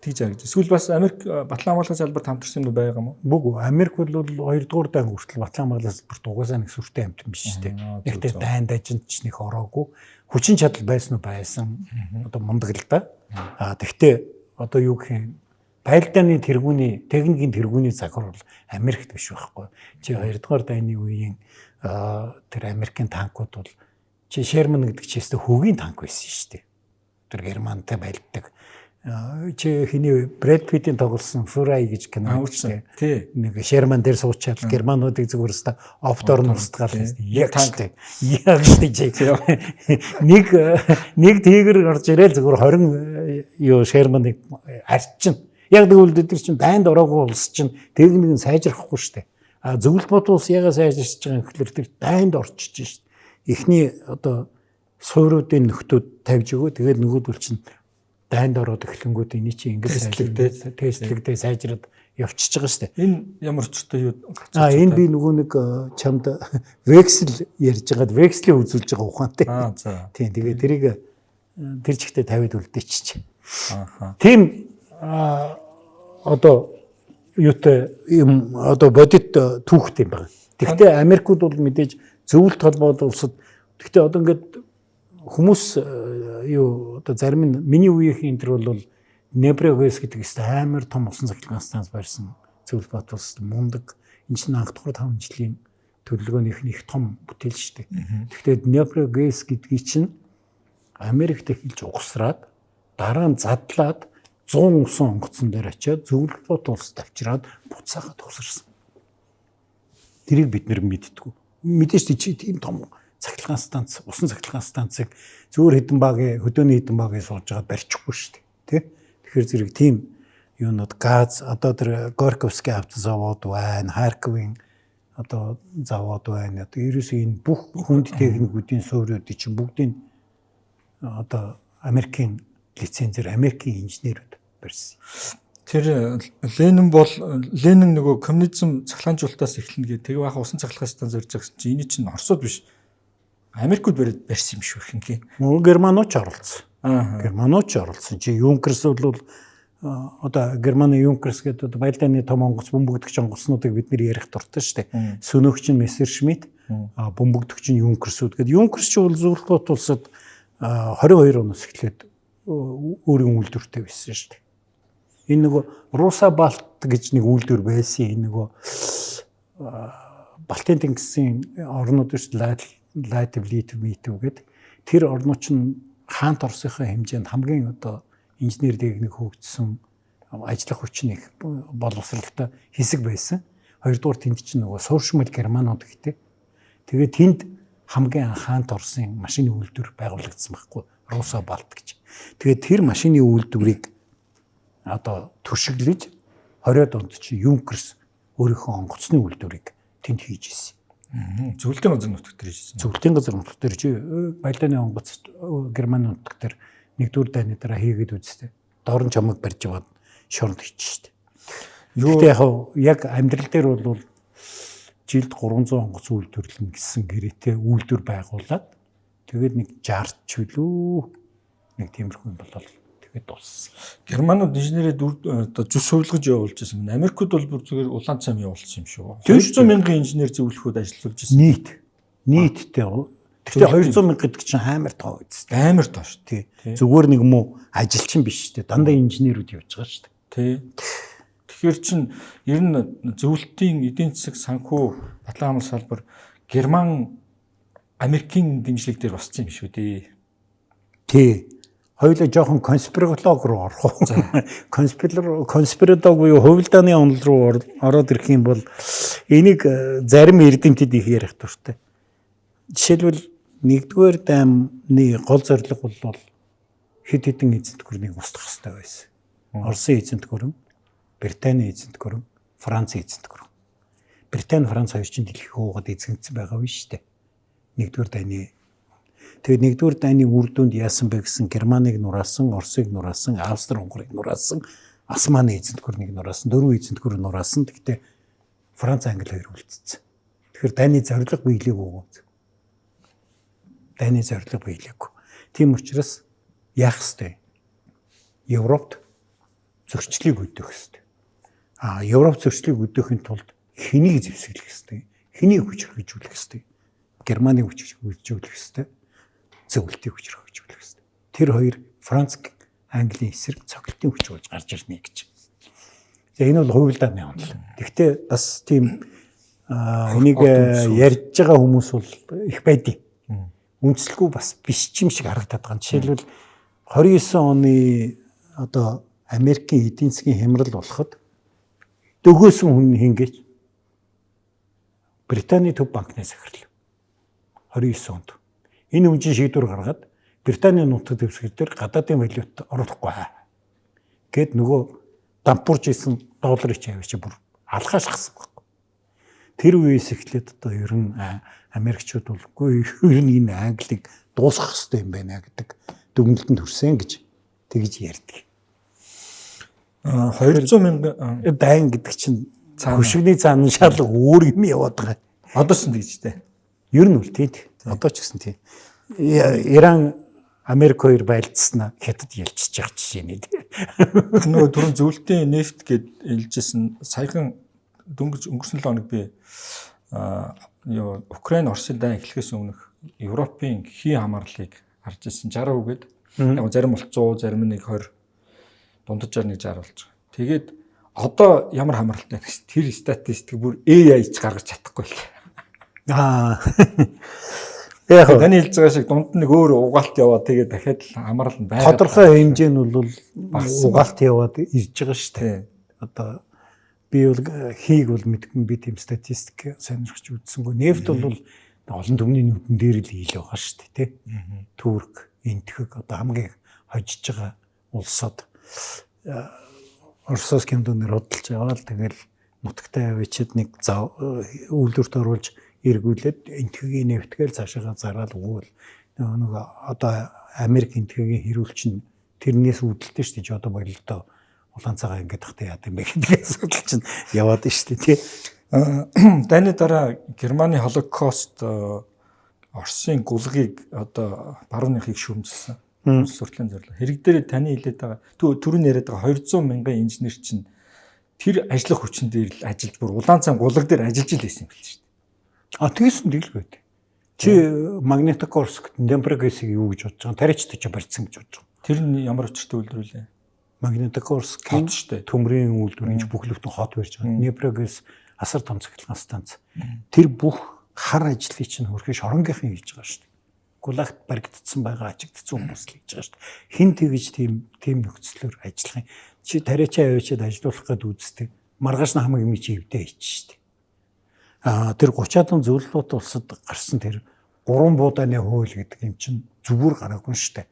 Тэгж харагдаж. Эсвэл бас Америк Батлан хамгаалах салбарт хамтарсан юм байгаа юм уу? Бүгүй. Америк бол 2 дугаар дан хүртэл Батлан хамгаалах салбарт угаасаа нэг сүртэй амт юм биш шүү дээ. Нэгтэй дайн дажинд ч нэг ороогүй. Хүчин чадал байсан уу байсан. Одоо мундаг л да. Аа тэгтээ одоо юу гэх юм байлдааны тэргүүний техникийн тэргүүний загвар бол Америкт биш байхгүй. Чи 2 дугаар дайны үеийн тэр Америкийн танкууд бол чи Шерман гэдэг чи өстө хөгийн танк байсан шүү дээ. Тэр Германтай байлддаг. Чи хиний Брэд Питтийн тоглосон Fury гэж кино үзсэн. Тий. Нэг Шерман дээр суучаад германуудыг зүгээр өстө оптоор нь устгаал. Яг танк. Яг шүү дээ. Нэг нэг тигр орж ирээл зүгээр 20 юу Шерманыг арчин. Яг тэгвэл бид нар чинь дайнд ороогүй улс чинь техник нь сайжрахгүй шүү дээ. А зөвлөлт бот улс ягаа сайжирч байгаа юм гэхэлэр тэр дайнд орчиж шүү дээ. Эхний одоо суурьуудын нөхдүүд тавьж өгөө. Тэгээд нөгөөдөл чинь дайнд ороод эхлэнгүүд эний чинь ингэж Тестлэгдээд. Тестлэгдээ сайжраад явчихж байгаа шүү дээ. Энэ ямар учиртай юу А энэ би нөгөө нэг чамд вексел ярьж байгаад векслийг үзүүлж байгаа ухаантай. Аа за. Тийм тэгээ тэрийг тэр чигтээ тавиад үлдээчих. Ааха. Тийм одоо юутай юм одоо бодит түүхтэй юм байна. Тэгэхдээ Америкууд бол мэдээж зөвлөлт холбоот улсад гэхдээ одоо ингээд хүмүүс юу одоо зарим нь миний үеийнхэн энэ төр бол Небрегес гэдэг өстө амар том усан цахилгаан станц барьсан зөвлөлт бат улс мундаг. Энэ чинь анх дахь 5 жилийн төлөвлөгөөнийх нь их том бүтээл шүү дээ. Тэгэхдээ Днепрогес гэдгийг чинь Америкт эхэлж угсраад дараа нь задлаад 100 усан онгоцон дээр очиад зөвлөлт бот улс тавчраад буцаага тусарсан. Тэрийг бид нэр мэддэггүй. Мэдээж чи тийм том цахилгаан станц, усан цахилгаан станцыг зүгээр хэдэн багийн хөдөөний хэдэн багийн сууж байгаа барьчихгүй шүү дээ. Тэ? Тэгэхээр зэрэг тийм юунууд газ одоо тэр Горьковский автозавод байна, Харьковын одоо завод байна. Одоо ерөөсөө энэ бүх хүнд техникүүдийн суурьуудыг чинь бүгдийг одоо Америкийн лицензээр Америкийн инженерүүд барьсан. Тэр Ленин бол Ленин нөгөө коммунизм цахилгаанжуулалтаас эхэлнэ гэх. Тэгээ баха усан цахилгаан станц барьж байгаа гэсэн чинь энэ чинь Оросууд биш. Америкууд бариад барьсан юм шүү хинхээ. Мөн Германууд ч оролцсон. Аа. Германууд ч оролцсон. Чи Юнкерс бол одоо Германы Юнкерс гэдэг одоо баялдааны том онгоц бөмбөгдөгч онгоцнуудыг бид нэр ярих дуртай шүү дээ. Сөнөөгч нь Мессершмитт, бөмбөгдөгч нь Юнкерсүүд гэдэг. Юнкерс ч бол зөвлөлт улсад 22 оноос эхлээд өөрийн үйлдвэртэй байсан шүү дээ. Энэ нөгөө Руса Балт гэж нэг үйлдвэр байсан. Энэ нөгөө Балтийн тэнгисийн орнууд шүү дээ. Латв, Литв, Митв гэдэг. Тэр орнууд чинь хаант Оросынхаа хэмжээнд хамгийн одоо инженер техник хөгжсөн ажиллах хүч нь их боловсралтай хэсэг байсан. Хоёрдугаар тэнд чинь нөгөө сууршмал германууд гэдэг. Тэгээд тэнд хамгийн анх хаант Оросын машины үйлдвэр байгуулагдсан байхгүй Руса Балт гэж. Тэгээд тэр машины үйлдвэрийг одоо түшиглэж 20-од онд чи Юнкерс өөрийнхөө онгоцны үйлдвэрийг тэнд хийж ирсэн. Зөвлөлтийн газар нутаг дээр хийжсэн. Зөвлөлтийн газар нутаг дээр чи баялдааны онгоц Германы нутаг дээр нэгдүгээр дайны дараа хийгээд үзтээ. Доор нь чамаг барьж яваад шоронд хийчих штэ. Гэхдээ яг амьдрал дээр бол жилд 300 онгоц үйлдвэрлэнэ гэсэн гэрээтэй үйлдвэр байгуулад тэгээд нэг 60 ч үлээ нэг тиймэрхүү юм болол тэгээд дууссан. Германууд инженерээ одоо зүс хувилгаж явуулж байсан. Америкууд бол бүр зүгээр улаан цам явуулсан юм шүү. 200 мянган инженер зөвлөхөд ажиллуулж байсан. Нийттэй. Гэхдээ 200 мянга гэдэг чинь амар тоо үст. Амар тоо шүү. Тий. Зүгээр нэг юм уу ажилчин биш шүү дээ. Дандаа инженерүүд явж байгаа шүү дээ. Тий. Тэгэхээр чин ер нь зөвлөлтийн эдийн засаг санхүү батлан хамгаалах салбар Герман Америкийн дэмжлэг дээр боссон юм шүү дээ. Тий. Хоёулаа жоохон конспиролог руу орох уу? Конспиролог буюу хувилдааны онол руу ороод ирэх юм бол энийг зарим эрдэмтэд их ярих дуртай. Жишээлбэл нэгдүгээр даймны гол зорилго бол хэд хэдэн эзэнт гүрнийг устгах хэрэгтэй байсан. Оросын эзэнт гүрэн, Британий эзэнт гүрэн, Францын эзэнт гүрэн. Британи, Франц хоёр чинь дэлхийг хуугаад эзэгдсэн байгаа биш үү? Нэгдүгээр дайны. Тэгээд нэгдүгээр дайны үр дүнд яасан бэ гэсэн Германыг нураасан, Оросыг нураасан, Австри, Унгарыг нураасан, Османы эзэнт гүрнийг нураасан, дөрвөн эзэнт гүр нураасан. Гэхдээ Франц, Англи хоёр үлдсэн. Тэгэхээр дайны зорилго биелээгүй. Дайны зорилго биелээгүй. Тийм учраас яах ёстой? Европт зөрчлийг өдөөх ёстой. А Европ зөрчлийг өдөөхийн тулд хэнийг зэвсэглэх ёстой? Хэнийг хүчрхэгжүүлэх ёстой? Германыг хүчрхэгжүүлэх ёстой. Зөвлөлтийг хүчрхэгжүүлэх ёстой. Тэр хоёр Франц, Английн эсрэг цогцолтын хүч болж гарч ирнэ гэж. За энэ бол хувилдааны онол. Гэхдээ бас тийм энийг ярьж байгаа хүмүүс бол их байдیں۔ Үндслгүй бас биш юм шиг харагдаад байгаа. Жишээлбэл 29 оны одоо Америкийн эдийн засгийн хямрал болоход дөгөөсөн хүн хингээч Британий төв банкны захирал 29 онд. Энэ хүн чинь шийдвэр гаргаад Британий нутаг дэвсгэр дээр гадаадын валют оруулахгүй гэд нөгөө дампуурч исэн долларыг чи авчи бүр алхаа шахсан байхгүй. Тэр үеэс эхлээд одоо ер нь Америкчууд бол үгүй ер нь энэ Англиг дуусгах хэрэгтэй юм байна гэдэг дүгнэлтэнд хүрсэн гэж тэгж ярьдаг. 200 мянган дайн гэдэг чинь хөшигний цаана шал өөр юм яваад байгаа. Одоо ч тэгж дээ. Ер нь үл тийм. Одоо ч гэсэн тийм. Иран Америк хоёр байлдснаа Хятад ялчиж байгаа жишээ нэ. Нөгөө түрүүн зөвлөлтийн нефт гэд хэлжсэн саяхан дөнгөж өнгөрсөн 7 хоног би юу Украин Оросын дайн эхлэхээс өмнөх Европын хий хамаарлыг харж ирсэн 60% гээд яг зарим бол 100, зарим нэг 20, дунджаар нэг 60 болж байгаа. Тэгээд одоо ямар хамааралтай гэж тэр статистик бүр AI ч гаргаж чадахгүй л. Аа. Яг таны хэлж байгаа шиг дунд нь нэг өөр угаалт яваад тэгээд дахиад л хамаарал нь байгаа. Тодорхой хэмжээ нь бол угаалт яваад ирж байгаа шүү дээ. Одоо би бол хийг бол мэдгүй, би тийм статистик сонирхож үзсэнгүй. Нефт бол олон түмний нүдэн дээр л ийл байгаа шүү дээ, тий. Турк, Энтхэг одоо хамгийн хожиж байгаа улсууд Оросоос кемдөнөр худалж аваад тэгэл нутагтай авчиад нэг зав үйлдвэрт оруулж эргүүлээд Энтхэгийн нефтгээл цаашаага зараал өгвөл нэг одоо Америк Энтхэгийн хэрүүлч нь тэрнээс үүдэлтэй шүү дээ. Одоо бололтоо улаан цагаан ингээд тахтай яад юм бэ гэдэг асуудал чинь яваад шүү дээ, тий. Дайны дараа Германы Холокост Оросын гулгийг одоо барууныхыг шүүмжилсэн. Сурталчилгааны зорилго. Хэрэг дээр таны хэлээд байгаа түрүүний яриад байгаа 200 мянган инженер чинь тэр ажиллах хүчин дээр л ажиллаж бүр улаан цан гулаг дээр ажиллаж л байсан юм биш шүү дээ. А тэгсэн тэгэл байд. Чи Магнитогорск, Днепрогэсийг юу гэж бодож байгаа? Тариачтай чи барьсан гэж бодож байгаа. Тэр нь ямар учиртай үйлдвэр вэ? Магнитогорскийн Хот шүү дээ. төмрийн үйлдвэр энэ бүх лөвтөн хот барьж байгаа. Днепрогэс асар том цахилгаан станц. Тэр бүх хар ажлыг чинь хөрхи шоронгийнхан хийж байгаа шүү дээ. Гулагт баригдсан байгаа ачигдсан хүмүүс л хийж байгаа шүү дээ. Хин тэгж тийм нөхцлөөр ажиллах юм. Чи тариачаа авчиад ажиллуулах гээд үздэг. Маргааш нь хамаг юм чи эвдээ хийчих шүү дээ. Аа тэр 30-аад зөвлөлт улсад гарсан тэр гурван буудааны хууль гэдэг юм чинь зүгээр гараагүй шүү дээ.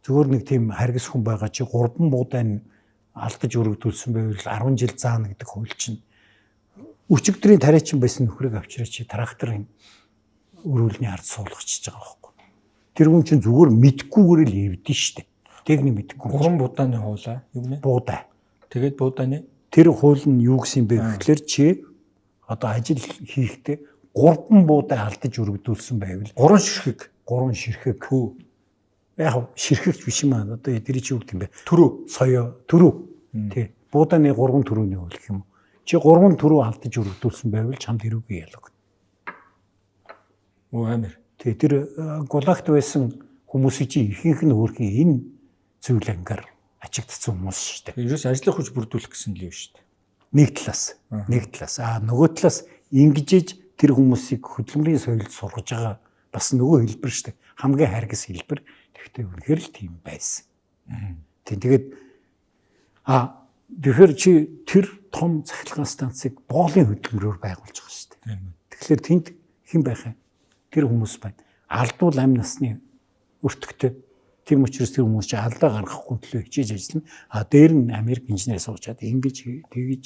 Зүгээр нэг тийм харгас хүн байгаа чи гурван буудаан алдаж өргөдүүлсэн байвал 10 жил заана гэдэг хууль чинь өчигдрийн тариачин байсан нөхрийг авчираа чи тракторын өрүүлний ард суулгачиж байгаа байхгүй. Тэр хүн чинь зүгээр мэдхгүйгээр л эвдэн штэ. Техник мэдхгүй. Гурван буудааны хуулаа юу гэнэ? Буудаа. Тэгээд буудааны Тэр хууль нь юу гэсэн бэ гэхлээр чи одоо ажил хийхдээ гурван буудаа алдаж өргөдүүлсэн байвал гурван ширхэг гурван ширхэг хүү яг ширхэгч биш юм аа. Одоо тэр чи юу гэдэг юм бэ? Төрөө соёо төрөө. Тий. Буудааны гурван төрөний хууль гэх юм уу? Чи гурван төрөө алдаж өргөдүүлсэн байвал чамд хэрүүгүй ялаг. Өө амир. Тий, тэр гулагт байсан хүмүүсийн чи ихэнх нь өөрхийн энэ зүйл ангаар ачигдсан хүмүүс шүү дээ. Ерөөс ажлын хүч бүрдүүлэх гэсэн л юм шүү дээ. Нэг талаас, нэг талаас. Аа нөгөө талаас ингэжээж тэр хүмүүсийг хөдөлмөрийн соёлд сургаж байгаа бас нөгөө хэлбэр шүү дээ. Хамгийн харгас хэлбэр. Тэгэхдээ үнэхээр л тийм байсан. Тийм тэгээд тэгэхээр чи тэр том цахилгаан станцыг боолын хөдөлмөрөөр байгуулж байгаа шүү дээ. Тэгэхээр тэнд хэн байх юм? Тэр хүмүүс байна. Алдвал амь насны өртөгтэй. Тийм учраас тэр хүмүүс чи алдаа гаргахгүй төлөө хичээж ажиллана. А дээр нь Америк инженер суучаад ингэж тэгэж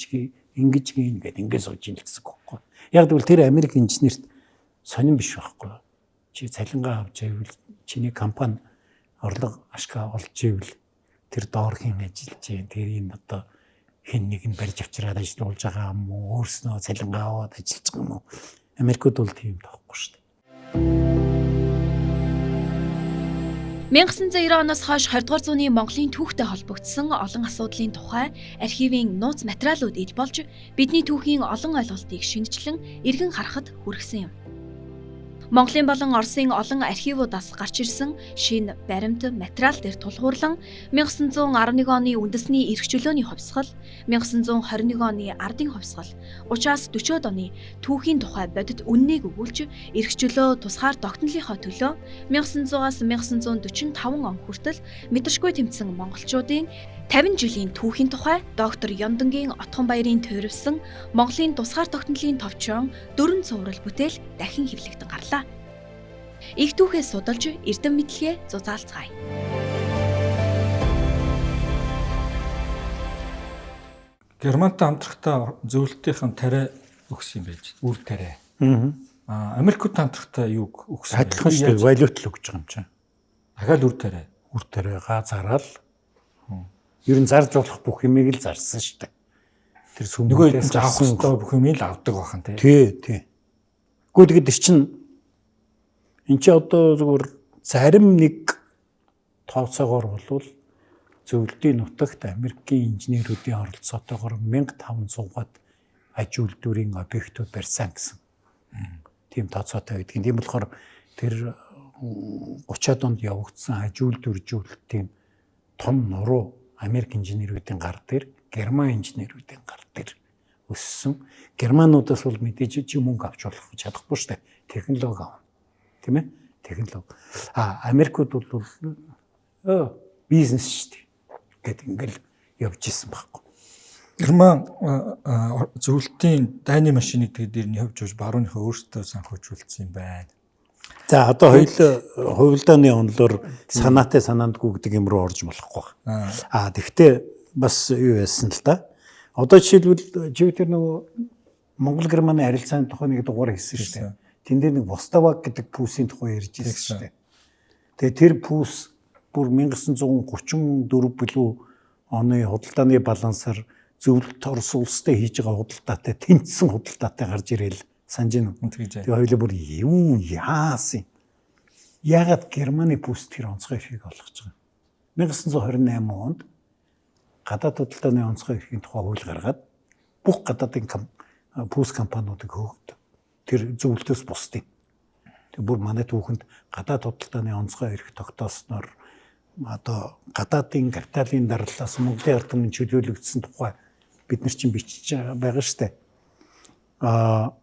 ингэж хийн гэд ингэж сууж ийн л гэсэн үг байхгүй. Яг гэвэл тэр Америк инженерт сонин биш байхгүй. Чи цалингаа авч ивэл чиний компани орлого ашгаа олж ивэл тэр доорхийн ажиллаж чинь тэр энэ одоо хэн нэг нь барьж авчираад ажиллуулж байгаа юм уу, өөрснөө цалингаа аваад ажиллаж байгаа юм уу? Америкууд бол тийм тоохгүй шүү дээ. 1990 оноос хойш 20 дугаар зууны Монголын түүхтэй холбогдсон олон асуудлын тухай архивын нууц материалууд ил болж бидний түүхийн олон ойлголтыг шинэчлэн эргэн харахад хүргэсэн юм. Монголын болон Оросын олон архивуудаас гарч ирсэн шинэ баримт материал дээр тулгуурлан 1911 оны үндэсний эрх чөлөөний хувьсгал, 1921 оны ардын хувьсгал, 30-аас 40-од оны түүхийн тухай бодит үннийг өгүүлж эрх чөлөө тусгаар тогтнолынхоо төлөө 1900-аас 1945 он хүртэл мэдэршгүй тэмцсэн монголчуудын 50 жилийн түүхийн тухай доктор Ёндонгийн Отгонбаярын туйрвсан Монголын тусгаар тогтнолын товчоон 4 цуврал бүтээл дахин хэвлэгдэн гарлаа. Их түүхээ судалж эрдэм мэдлэгээ зузаалцгаая. Германтай хамтрахтаа зөвлөлтийнхэн тариа өгсөн юм байж. Үр тариа. Аа Америкууд хамтрахтаа юуг өгсөн? Адилхан шүү дээ. Валют л өгч байгаа юм чинь. Дахиад үр тариа. Үр тариагаа зараал. Ер нь зарж болох бүх юмыг л зарсан шүү дээ. Тэр Нөгөө сүмүүдээс хэдэн авах гарсан ёстой бүх юмыг л авдаг бахан тий. Тий, тий. Гэхдээ тэгээд тэр чинь эн чи одоо зүгээр зарим нэг тооцоогоор болвол зөвлөдийн нутагт Америкийн инженерүүдийн оролцоотойгоор 1500-аад аж үйлдвэрийн объектууд барьсан гэсэн. Тийм тооцоотой байдаг. Тийм болохоор тэр 30-аад онд явагдсан аж үйлдвэржүүлэлтийн том нуруу Америк инженерүүдийн гар дээр, Герман инженерүүдийн гар дээр өссөн. Германуудаас бол мэдээж чи мөнгө авч болох чадахгүй шүү дээ. Технологи авна. Тийм ээ? Технологи. А Америкууд бол бизнес шүү дээ. Гэт ингээл явж исэн байхгүй. Герман зөвлөлтийн дайны машиныг тэгээд ер нь явж явж барууныхаа өөрсдөө санхүүжүүлсэн юм байна. За одоо хоёул хувилдааны онлоор санаатай санаандгүй гэдэг юм руу орж болохгүй байна. А тэгвэл бас юу яасан л да. Одоо жишээлбэл чи тэр нөгөө Монгол Германы харилцааны тухай нэг дугаар хийсэн шүү дээ. Тэн дээр нэг Воставаг гэдэг пүүсийн тухай ярьж ирсэн шүү дээ. Тэгээ тэр пүүс бүр 1934 билүү оны худалдааны балансаар зөвлөлт Орос улстай хийж байгаа худалдаатай тэнцсэн худалдаатай гарч ирээл санаж байна уу? Тэгж. Тэгээ хоёулаа бүр юу яасан юм? Яагаад Германы пүүс тэр онцгой эрхийг олгож байгаа юм? 1928 онд гадаад худалдааны онцгой эрхийн тухай хууль гаргаад бүх гадаадын пүүс компаниудыг хөөгд тэр зөвлөлтөөс бусдын. Тэг бүр манай түүхэнд гадаад худалдааны онцгой эрх тогтоосноор одоо гадаадын капиталын дарлаас Монголын ард түмэн чөлөөлөгдсөн тухай бид нар чинь бичиж байгаа штэ. Аа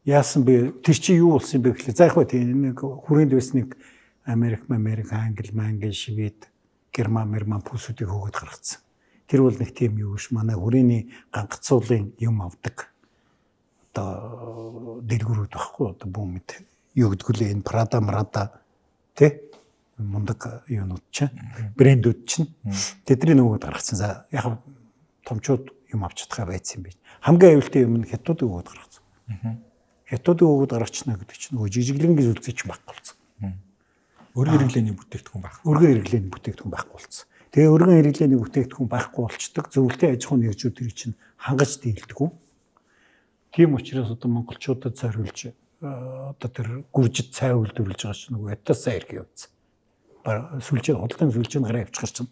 яасан бэ? Тэр чи юу болсон юм бэ гэхлээр за яг хөө тийм нэг хүрээнд байсан нэг Америк, Америк, Англи, Мангли, Швед, Герман, Мерман пүсүүдийг хөөгд гаргацсан. Тэр бол нэг тийм юу биш. Манай хүрээний гангацуулын юм авдаг. Одоо дэлгүүрүүд байхгүй одоо бүүн мэд юу гэдгүү лээ энэ Prada, Mrada тэ мундаг юунууд чинь брэндүүд чинь тэдний нөгөөд гаргацсан. За яг томчууд юм авч чадхаа байцсан юм байна. Хамгийн аюултай юм нь хятадыг өгөөд гаргацсан. Хятадыг өгөөд гаргачна гэдэг чинь нөгөө жижиглэнгийн зүйлсээ чинь байхгүй болсон. Өргөн хэрэглээний бүтээгдэхүүн байх. Өргөн хэрэглээний бүтээгдэхүүн байхгүй болсон. Тэгээ өргөн хэрэглээний бүтээгдэхүүн байхгүй болчдөг. Зөвлөлтийн аж ахуйн нэгжүүд тэр чинь хангаж дийлдэггүй. Тийм учраас одоо монголчуудад зориулж одоо тэр гүржид цай үйлдвэрлэж байгаа чинь нөгөө хятад цай ирэх явцсан. Сүлжээ худалдааны сүлжээнд гараа явчихар чинь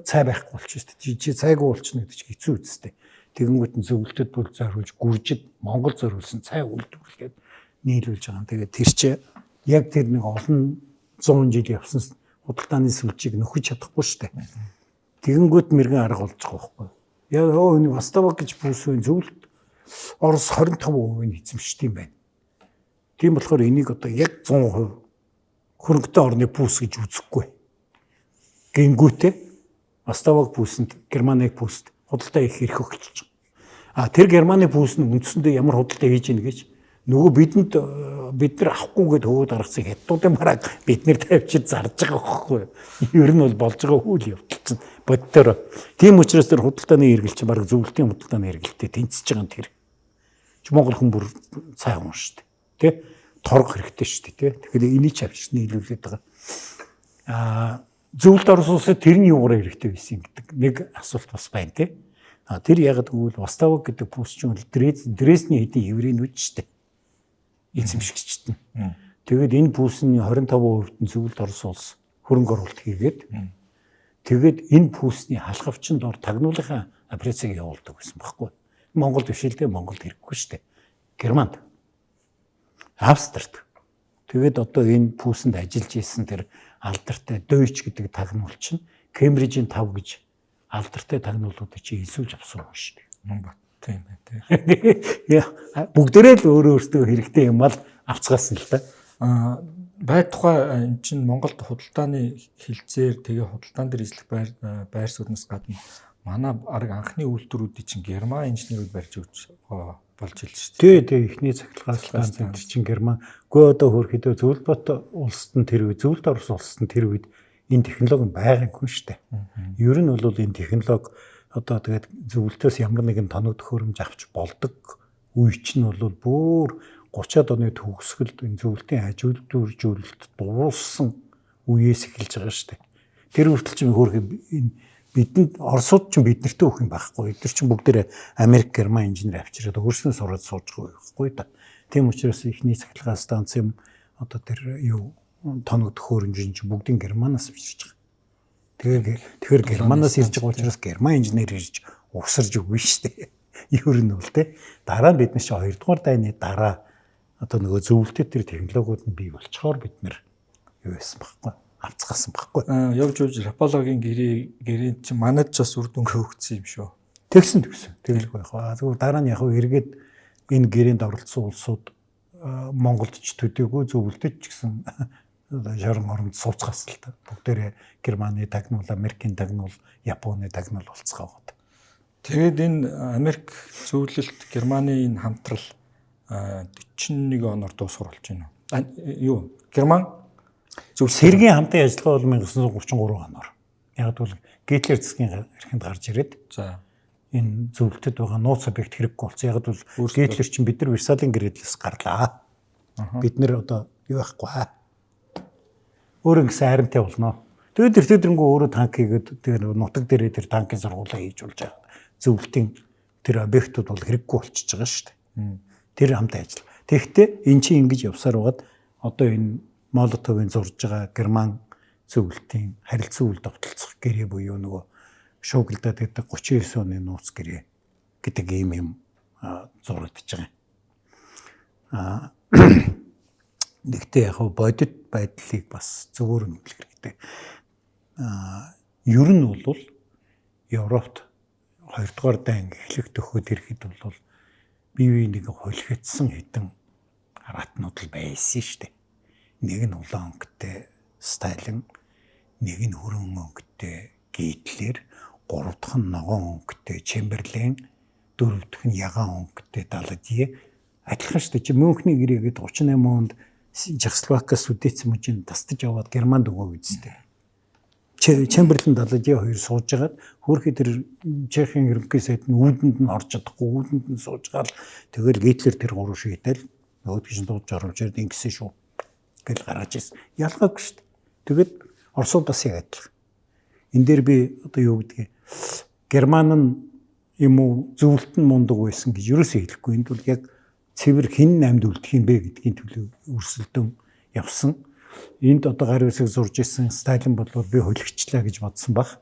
цай байхгүй болчих шүү дээ. Чи цайгүй болчихно гэдэг чинь хэцүү үстэй. Тэгэнгүүт нь зөвлөлтөд бүр зориулж гүржид Монгол зориулсан цай үйлдвэрлэгээд нийлүүлж байгаа юм. Тэгээд тэр чи яг тэр нэг олон зуун жил явсан худалдааны сүлжээг нөхөж чадахгүй шүү дээ. Тэгэнгүүт мэрэгэн арга болж байгаа байхгүй. Яа өө энэ Востовок гэж пүүс вэ зөвлөлт Орос 25% нь эзэмшдэг юм байна. Тийм болохоор энийг одоо яг 100% хөрөнгөтэй орны пүүс гэж үзэхгүй. Гингүүтээ Востовок пүүсэнд Германы пүүст худалдаа их эрх өгч. А тэр Германы пүүс нь үндсэндээ ямар худалдаа хийж ийн гэж нөгөө бидэнд бид нар авахгүй гэд хөөд гаргасан хятадын бараг бид нэр тавьчид зарж байгаа байхгүй юу? Ер нь бол болж байгаа үйл явдал чинь боддоор. Тийм учраас тэр худалдааны эргэлт чинь бараг зөвлөлтийн худалдааны эргэлттэй тэнцэж байгаа юм тэр. Чи Монгол хүн бүр цай хүн шүү дээ. Тэ? Торг хэрэгтэй шүү дээ, тэ? Тэгэхээр энийг ч авчиж нийлүүлээд байгаа. Аа зөвлөлт Орос улсад тэрний юугаар хэрэгтэй байсан гэдэг нэг асуулт бас байна, тэ? А тэр ягаад гэвэл Востовок гэдэг пүүс чинь бол Дресний хэдийн еврейнүүд шүү дээ. Эзэмшигчд нь. Тэгээд энэ пүүсний 25% нь зөвлөлт Орос улс хөрөнгө оруулалт хийгээд тэгээд энэ пүүсний халхавчин дор тагнуулынхаа операцийг явуулдаг гэсэн байхгүй. Монголд биш л дээ, Монголд хэрэггүй шүү дээ. Германд. Австрид. Тэгээд одоо энэ пүүсэнд ажиллаж исэн тэр алдартай Deutsch гэдэг тагнуулч нь Кембрижийн 5 гэж алдартай тагнуулуудыг чи элсүүлж авсан юм шүү дээ. Мөн бат тийм байна тий. Бүгдээрээ л өөрөө өөртөө хэрэгтэй юм ал авцгаасан л та. Аа бай тухай эн чинь Монголд худалдааны хилцээр тэгээ худалдаан дээр эзлэх байр байр сууриас гадна манай арга анхны үйлдвэрүүдийг чинь герман инженерүүд барьж өгч болж ил шүү дээ. Тий, тий, эхний цахилгаан станц энэ чинь герман. Үгүй одоо хөрхдөө Зөвлөлбот улсад нь тэр үе, Зөвлөлт Орос улсад нь тэр үед энэ технологи байгаагүй шүү дээ. Ер нь бол энэ технологи одоо тэгээд зөвлөлтөөс ямар нэгэн тоног төхөөрөмж авч болдог үе чинь бол бүр 30-аад оны төгсгөлд энэ зөвлөлтийн аж үйлдвэрлэлт дууссан үеэс эхэлж байгаа шүү дээ. Тэр хүртэл чинь хөөх энэ бидэнд Оросууд ч биднэртэй өгөх юм байхгүй. Эдгээр чинь бүгдээрээ Америк, Герман инженер авчираад өөрснөө сураад сууж байгаа байхгүй да. Тийм учраас эхний цахилгаан станц юм одоо тэр юу тоног төхөөрөмж чинь бүгдийн Германаас авчирч байгаа. Тэгэхээр Германаас ирж байгаа учраас Герман инженер ирж угсарж үгүй шүү дээ. Ер нь бол те. Дараа нь бид нар чи 2 дугаар дайны дараа одоо нөгөө зөвлөлтөд тэр технологиуд нь бий болчоор бид нэр юу байсан байхгүй авцгаасан байхгүй. Явж явж Рапологийн гэрээ гэрээнд чинь манад ч бас үр дүнгээ өгсөн юм шүү. Тэгсэн тэгсэн. Тэгэлгүй яг. Зүгээр дараа нь яг эргээд энэ гэрээнд оролцсон улсууд Монголд ч төдийгүй зөвлөлтөд ч гэсэн шорон оронд сууцгаасан л та. Бүгдээрээ Германы тагнуул, Америкийн тагнуул, Японы тагнуул болцгоо. Тэгээд энэ Америк зөвлөлт Германы энэ хамтрал 41 оноор дуусгар болж байна уу? Юу? Герман зөвлөлт сэргийн хамтын ажиллагаа бол 1933 оноор. Яг бол Гитлер засгийн эрхэнд гарч ирээд за энэ зөвлөлтөд байгаа нууц объект хэрэггүй болсон. Яг бол Гитлер чинь бид нар Версалийн гэрээлээс гарлаа. Бид нэр одоо юу байхгүй. Өөрөө гэсэн айрамтай болно. Тэгээд тэр тэрэнгүү өөрөө танк хийгээд тэр нутаг дээрээ тэр танкын сургуулаа хийж болж байгаа. Зөвлөлтийн тэр объектууд бол хэрэггүй болчихж байгаа шүү дээ. Тэр хамтын ажил. Тэгэхдээ эн чинь ингэж явсаар байгаад одоо энэ Молотовын зурж байгаа герман зөвлөлтийн харилцан үйл довтолцох гэрээ буюу нөгөө шуугилдаад байдаг 39 оны нууц гэрээ гэдэг ийм юм зурагдаж байгаа. Нэгтээ яг бодит байдлыг бас зөвөр нь хэлэх хэрэгтэй. Ер нь бол Европт 2 дугаар дайн эхлэх төхөөд ирэхэд бол бие биенийг хулхитсан хэдэн аратнууд л байсан шүү дээ. Нэг нь улаан өнгөтэй Сталин, нэг нь хүрэн өнгөтэй Гитлер, гурав дахь нь ногоон өнгөтэй Чемберлен, дөрөв дэх нь ягаан өнгөтэй Даладье. Адилхан шүү дээ. Чи Мюнхний гэрээгээд 38 онд Чехословакаас Судетс мужийн тасдаж аваад Германд өгөө гэжтэй. Чемберлен Даладье хоёр сууж хагаад хөөрхий тэр Чехийн ерөнхий сайд нь үүдэнд нь орж чадахгүй үүдэнд нь сууж гаал тэгэл Гитлер тэр гурав шийдэл нөгөөдгөж нь дуудаж оруулж ирээд ингэсэн шүү гэл гаргаж ирсэн. Ялгаагүй шүү дээ. Тэгээд Оросууд бас яг адилхан. Энэ дээр би одоо юу гэдгийг Герман нь юм уу зөвлөлт нь мундаг байсан гэж юусоо хэлэхгүй. Энд бол яг цэвэр хэн амьд үлдэх юм бэ гэдгийн төлөө өрсөлдөн явсан. Энд одоо гар үсэг зурж исэн Сталин бол би хөлөгчлээ гэж бодсон баг.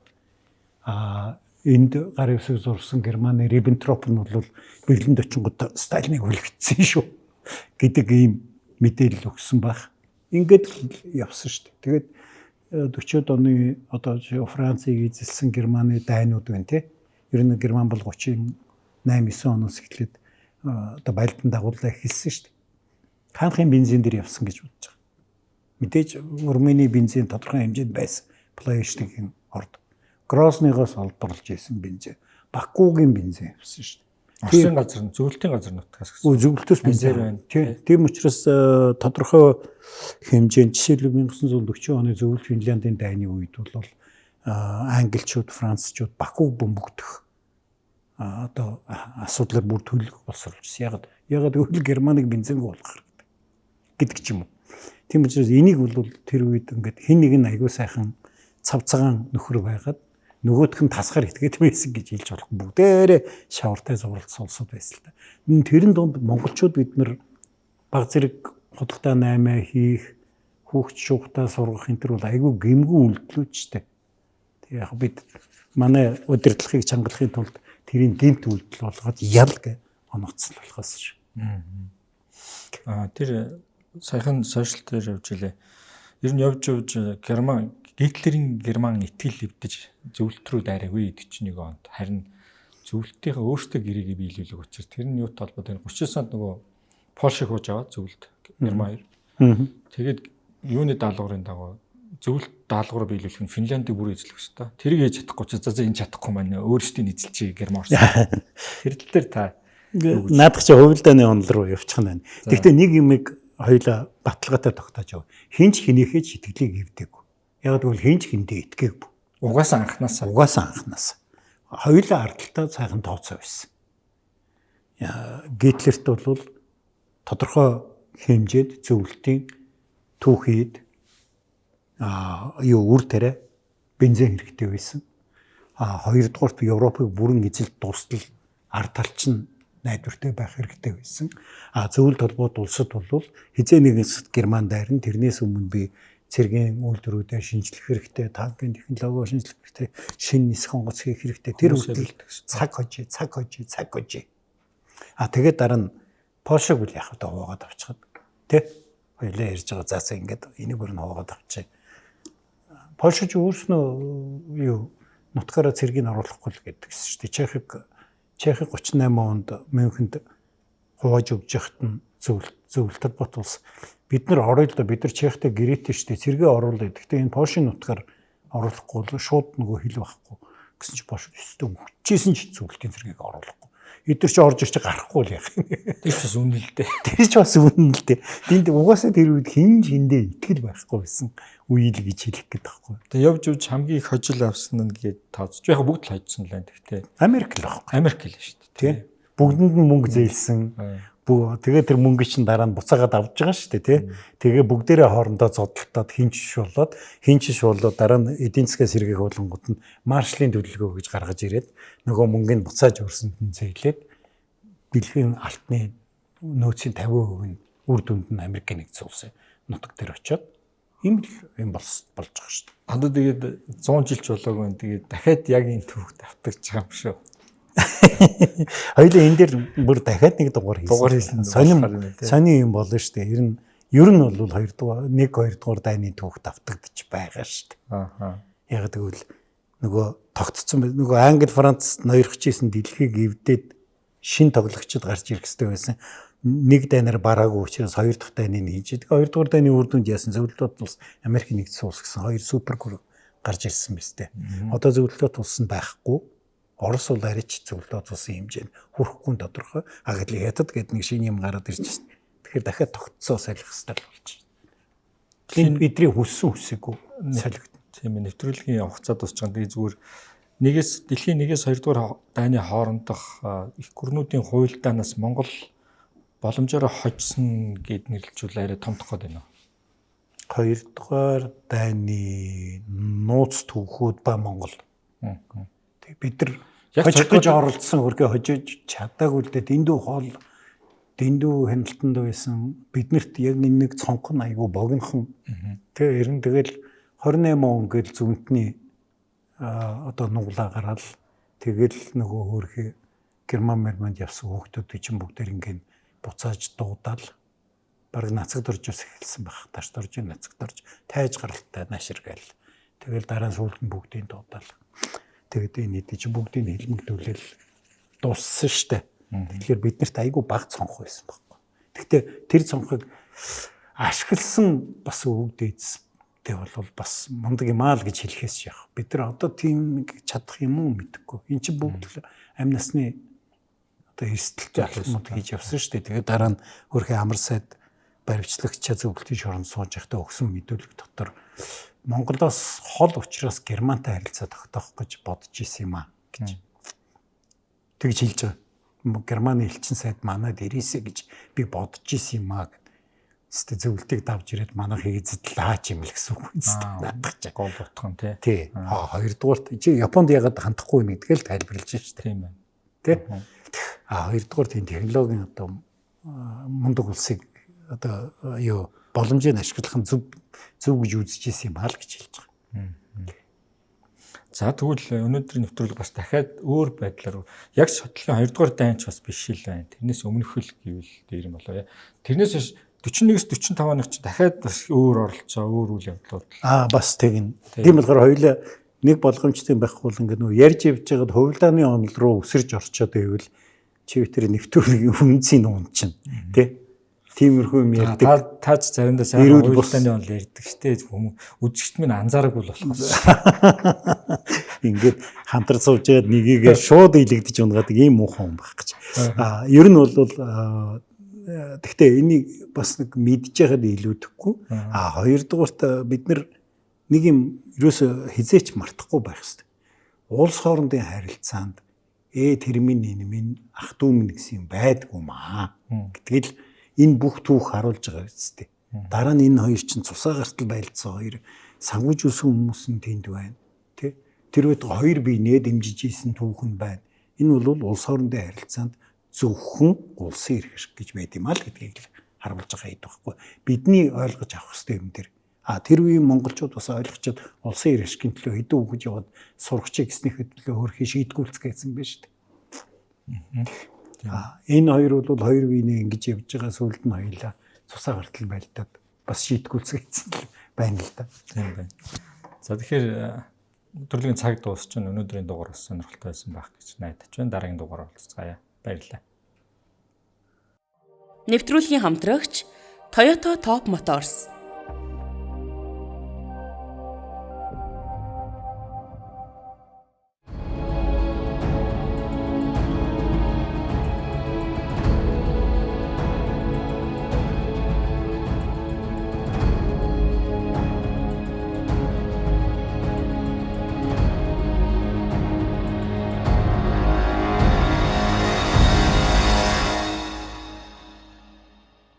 Энд гар үсэг зурсан Германы Риббентроп нь бол Берлинд очингууд Сталиныг хөлөгдсөн шүү гэдэг ийм мэдээлэл өгсөн баг. Ингээд л явсан шүү дээ. Тэгээд 40-од оны одоо Францыг эзэлсэн Германы дайнууд байна те. Ер нь Герман бол 38 9 оноос эхлээд одоо балдан дагууллаа эхэлсэн шүү дээ. Хаанхын бензин дээр явсан гэж бодож байгаа. Мэдээж Румыны бензин тодорхой хэмжээнд байсан. Плоештигийн орд. Грозныгоос олдорлж исэн бензин. Бакугийн бензин явсан шүү дээ. Оросын газар нь зөвлөлтийн газар нутгаас гэсэн. Зөвлөлтөөс бензин байна. Тийм учраас тодорхой хэмжээнд жишээлбэл 1940 оны зөвлөлт Финляндийн дайны үед бол англичууд, францчууд Бакуг бөмбөгдөх одоо асуудлаар бүр төлөх боловсруулсан. Ягаад гэвэл Германыг бензингүй болгох хэрэгтэй гэдэг ч юм уу. Тийм учраас энийг бол тэр үед ингээд хэн нэг нь аягүй сайхан цав цагаан нөхөр байгаад нөгөөх нь тасгаар итгээд байсан гэж хэлж болохгүй. Бүгдээрээ шавартай зуралдсан улсууд байсан л та. Тэрэн дунд монголчууд бид нар баг зэрэг худалдаа 8 хийх, Хүүхд шугатаа сургах энэ төр бол айгүй гэмгүй үйлдэлүүд шүү дээ. Тэг яг бид манай удирдлагыг чангалахын тулд тэрийг гэмт үйлдэл болгоод ял гэ оноцол болохоос ш. Аа тэр саяхан сошиал дээр явж илээ. Ер нь явж явж Герман Гитлерийн Герман итгэл эвдэж зөвлөлт рүү дайраагүй 41 онд. Харин зөвлөлтийнхээ өөрсдөө гэрээгээ биелүүлэх учраас тэр нь юутай холбоотой 39 онд нөгөө Польшийг хууж аваад зөвлөлт Герман хоёр. Тэгээд юуны даалгаврын дагуу зөвлөлт даалгавар биелүүлэх нь Финляндийг бүр эзлэх ёстой. Тэрийг хийж чадахгүй ч за энэ чадахгүй маань өөрсдийг эзэлчихье Герман Орос. Тэр тал дээр та наадах чи хувилдааны онол руу явчих нь байна. Гэхдээ нэг юмыг хоёлаа баталгаатай тогтоож яв. Хинч хинийхээ ч итгэлийг эвдээгүй. Яг гэвэл хинч хиндээ итгээгүй. Угаасаа анханасаа. Угаасаа анханасаа. Хоёулаа ардталтай сайхан тооцоо байсан. Гитлерт бол тодорхой хэмжээд зөвлөлтийн түүхийд юу үр тариа бензин хэрэгтэй байсан. А хоёрдугаарт Европыг бүрэн эзэлт дуустал ард тал чинь найдвартай байх хэрэгтэй байсан. А зөвлөлт холбоот улсад бол хизээ нэгэн Герман дайрна, тэрнээс өмнө би цэргийн үйлдвэрүүдээ шинжлэх хэрэгтэй, танкийн технологи шинжлэх хэрэгтэй, шинэ нисэх онгоц хийх хэрэгтэй. Тэр хүртэл цаг хожие, цаг хожие, цаг хожие. А тэгээд дараа нь Польшиг үл яах вэ хуваагаад авчихад тий хоёлаа ярьж байгаа заасаа ингээд энийг бүр нь хуваагаад авчих. Польш ч өөрснөө юу нутгаараа цэргийг оруулахгүй л гэдэг шүү дээ. Чехийг 38 онд Мюнхенд хувааж өгч яхад нь зөвлөлт холбоот улс бид нар орё л доо, бид нар Чехтэй гэрээтэй шүү дээ. Цэргээ оруулъя. Гэхдээ энэ Польшийн нутгаар оруулахгүй бол шууд нөгөө хил байхгүй гэсэн чи Польш өстө өгчээсэн ч зөвлөлтийн цэргийг оруулахгүй. Эдгээр чи орж ирч гарахгүй л яах юм. Тэр ч бас үнэн л дээ. Тэр ч бас үнэн л дээ. Тэнд угаасаа тэр үед хин хиндээ итгэл байхгүй байсан үе л гэж хэлэх гээд байхгүй. Тэгээ явж явж хамгийн их хожил авсан нь гээд тооцож. Яг бүгд л хожсон л байна. Гэхдээ Америк л байхгүй. Америк л шүү дээ. Тий. Бүгдэнд нь мөнгө зээлсэн. Тэгээ тэр мөнгө чинь дараа нь буцаагаад авч байгаа шүү дээ, тий. Тэгээ бүгдээрээ хоорондоо зодтолтоод хинч болоод хинч болоод дараа нь эдийн засгаас сэргээх болонгууд нь Маршалын төлөвлөгөө гэж гаргаж ирээд нөгөө мөнгөний буцааж өрсөнд нь зээлээд дэлхийн алтны нөөцийн 50% нь үр дүнд нь Америкийн нэгдсэн улсын нутаг дээр очиод ийм л юм болж байгаа шүү дээ. Одоо тэгээд 100 жил ч болоогүй юм. Тэгээд дахиад яг энэ түүх давтагч байгаа юм шүү. Хоёлаа энэ дээр бүр дахиад нэг дугаар хийсэн. Сонин юм болно шүү дээ. Ер нь бол 1 2 дугаар дайны түүх давтагдчих байгаа шүү дээ. Аа. Яг тэгвэл нөгөө тогтцсон нөгөө Англи Франц ноёрхож исэн дэлхийг эвдээд шин тоглогчид гарч ирэх хэрэгтэй байсан. Нэг дайнаар бараагүй учраас хоёр дахь дайныг хийж. Тэгээ хоёр дугаар дайны үр дүнд яасан зөвлөлтүүд улс Америк нэгдсэн улс гэсэн хоёр супер гүр гарч ирсэн биз дээ. Одоо зөвлөлтүүд улс нь байхгүй. Орос бол арич зөвлөлтүүд улсын хэмжээнд хүрэхгүй нь тодорхой. А гэтэл Хятад гэдэг нэг шинэ юм гараад ирж байна. Тэгэхээр дахиад тогтцоо солих хэрэгтэй болж байна. Энэ бидний хүссэн хүсээгүй солигдно. Тийм ээ, нэвтрүүлгийн хугацаа дуусч байгаа. Тэгээ зүгээр нэгээс дэлхийн нэгээс хоёрдугаар дайны хоорондох их гүрнүүдийн хуйлдаанаас Монгол боломжоор хожсон гэд нэрлжүүл арай томдох гээд байна. Хоёрдугаар дайны нууц түүхүүд ба Монгол. Тэг бид нар хожих гэж оролдсон хөргөө хожиж чадаагүй л дээ. Дэндүү хоол, дэндүү хяналтанд байсан. Биднэрт яг нэг цонх нь айгүй богинохон. Тэг ер нь тэгэл 28 он гэл зүмтний одоо нуглаа гараал тэгэл нөгөө хөрхөө Герман Мерманд явсан хүүхдүүд чинь бүгдээр ингээд буцааж дуудаал бараг нацаг доржоос эхэлсэн байх. Тарч дорж, нацаг дорж, тайж гаралтай наашир гээл. Тэгэл дараа нь сүүлд нь бүгдийг дуудаал. Тэгээд энэ хэдий чинь бүгдийг хэлмэгдүүлэл дууссан штэ. Тэгэхээр биднэрт айгүй баг цонх байсан байхгүй. Гэхдээ тэр цонхыг ашигласан бас өвөг дээдстэй бол бас мундаг юм аа л гэж хэлэхээс яах. Бид нар одоо тийм чадах юм уу мэдэхгүй. Энд чинь бүгд л амь насны одоо эрсдэлтэй алхмууд хийж явсан шүү дээ. Тэгээд дараа нь хөрхи амар сайд баривчлагчаа зөвлөлтийн шоронд сууж байхдаа өгсөн мэдүүлэг дотор Монголоос хол учраас Германтай харилцаа тогтоох гэж бодож исэн юм аа гэж. Тэгж хэлж байгаа. Германы элчин сайд манад ирээсэ гэж би бодож исэн юм аа гэд. Тэстэ зөвлөлтийг давж ирээд манайх эзэдл аач юм л гэсэн үг үстэй наадах чаа. Гол утга нь тий. Тий. Хоёрдугаарт чи Японд ягаад хандахгүй юм гэдгээл тайлбарлаж шүү дээ. Тийм байна. Тий. А хоёрдугаар тийм технологийн одоо мундаг улсыг одоо юу Боломжийг ашиглах нь зөв зөв гэж үзэж исэн юм аа л гэж хэлж байгаа. За, тэгвэл өнөөдрийн нэвтрүүлэг бас дахиад өөр байдлаар яг шотлогын 2 дугаар дайнч бас биш л байна. Тэрнээс өмнөх л гэвэл дээр юм болоо. Тэрнээс хойш 41-с 45 оных чи дахиад бас өөр оролцоо, өөр үйл явдлууд. Аа, бас тэгнэ. Тийм болохоор хоёулаа нэг болгоомжтой байхгүй бол ингээд нөө ярьж явж байгаад хувилдааны онол руу өсөрж орчоод байвал чи тэр нэвтрүүлгийн үнцийн уун чинь тий. Тиймэрхүү юм ярьдаг. Та таач заримдаа сайн хувилдааны онол ярьдаг штэ, хүмүүс үзэгчд минь анзаараагүй л болохоос. Ингээд хамтар сууж байгаад нэгийг шууд илэгдэж унгадаг ийм муухан хүн байх гэж. Аа, ер нь бол тэгтээ энийг бас нэг мэдж байхад илүүдэхгүй. Аа, хоёрдугаарт бид нар нэг юм ерөөсө хизээч мартахгүй байх хэрэгтэй. Улс хоорондын харилцаанд тэр минь, энэ минь, ах дүү минь гэсэн юм байдгүй маа гэдгийг л энэ бүх түүх харуулж байгаа үстэй. Дараа нь энэ хоёр чинь цусаа гартал байлдсан хоёр санхүүжүүлсэн хүмүүс нь тэнд байна. Тэ? Тэр үед хоёр биенээ дэмжиж исэн түүх нь байна. Энэ бол улс хоорондын харилцаанд зөвхөн улсын эрх гэж байд юм аа л гэдгийг л харуулж байгаа юм байхгүй. Бидний ойлгож авах хэрэгтэй юм дээр. А тэр үеийн монголчууд бас ойлгочод улсын эрх ашигын төлөө хэдэн үгэж яваад сурагчийг гэснийхээ төлөө хөрхий шийдгүүлцэх гэсэн байж шүү дээ. А энэ хоёр бол хоёр биенээ ингэж явж байгаа, сүүлд нь хоёлаа цусаа гартал байлдаад бас шийтгүүлцэх гэсэн л байна л да. Тийм байна. За, тэгэхээр өдрийн цаг дуусч байна. Өнөөдрийн дугаар бас сонирхолтой байсан байх гэж найдаж байна. Дараагийн дугаараар уулзцаая. Баярлалаа. Нэвтрүүлгийн хамтрагч Toyota Top Motors.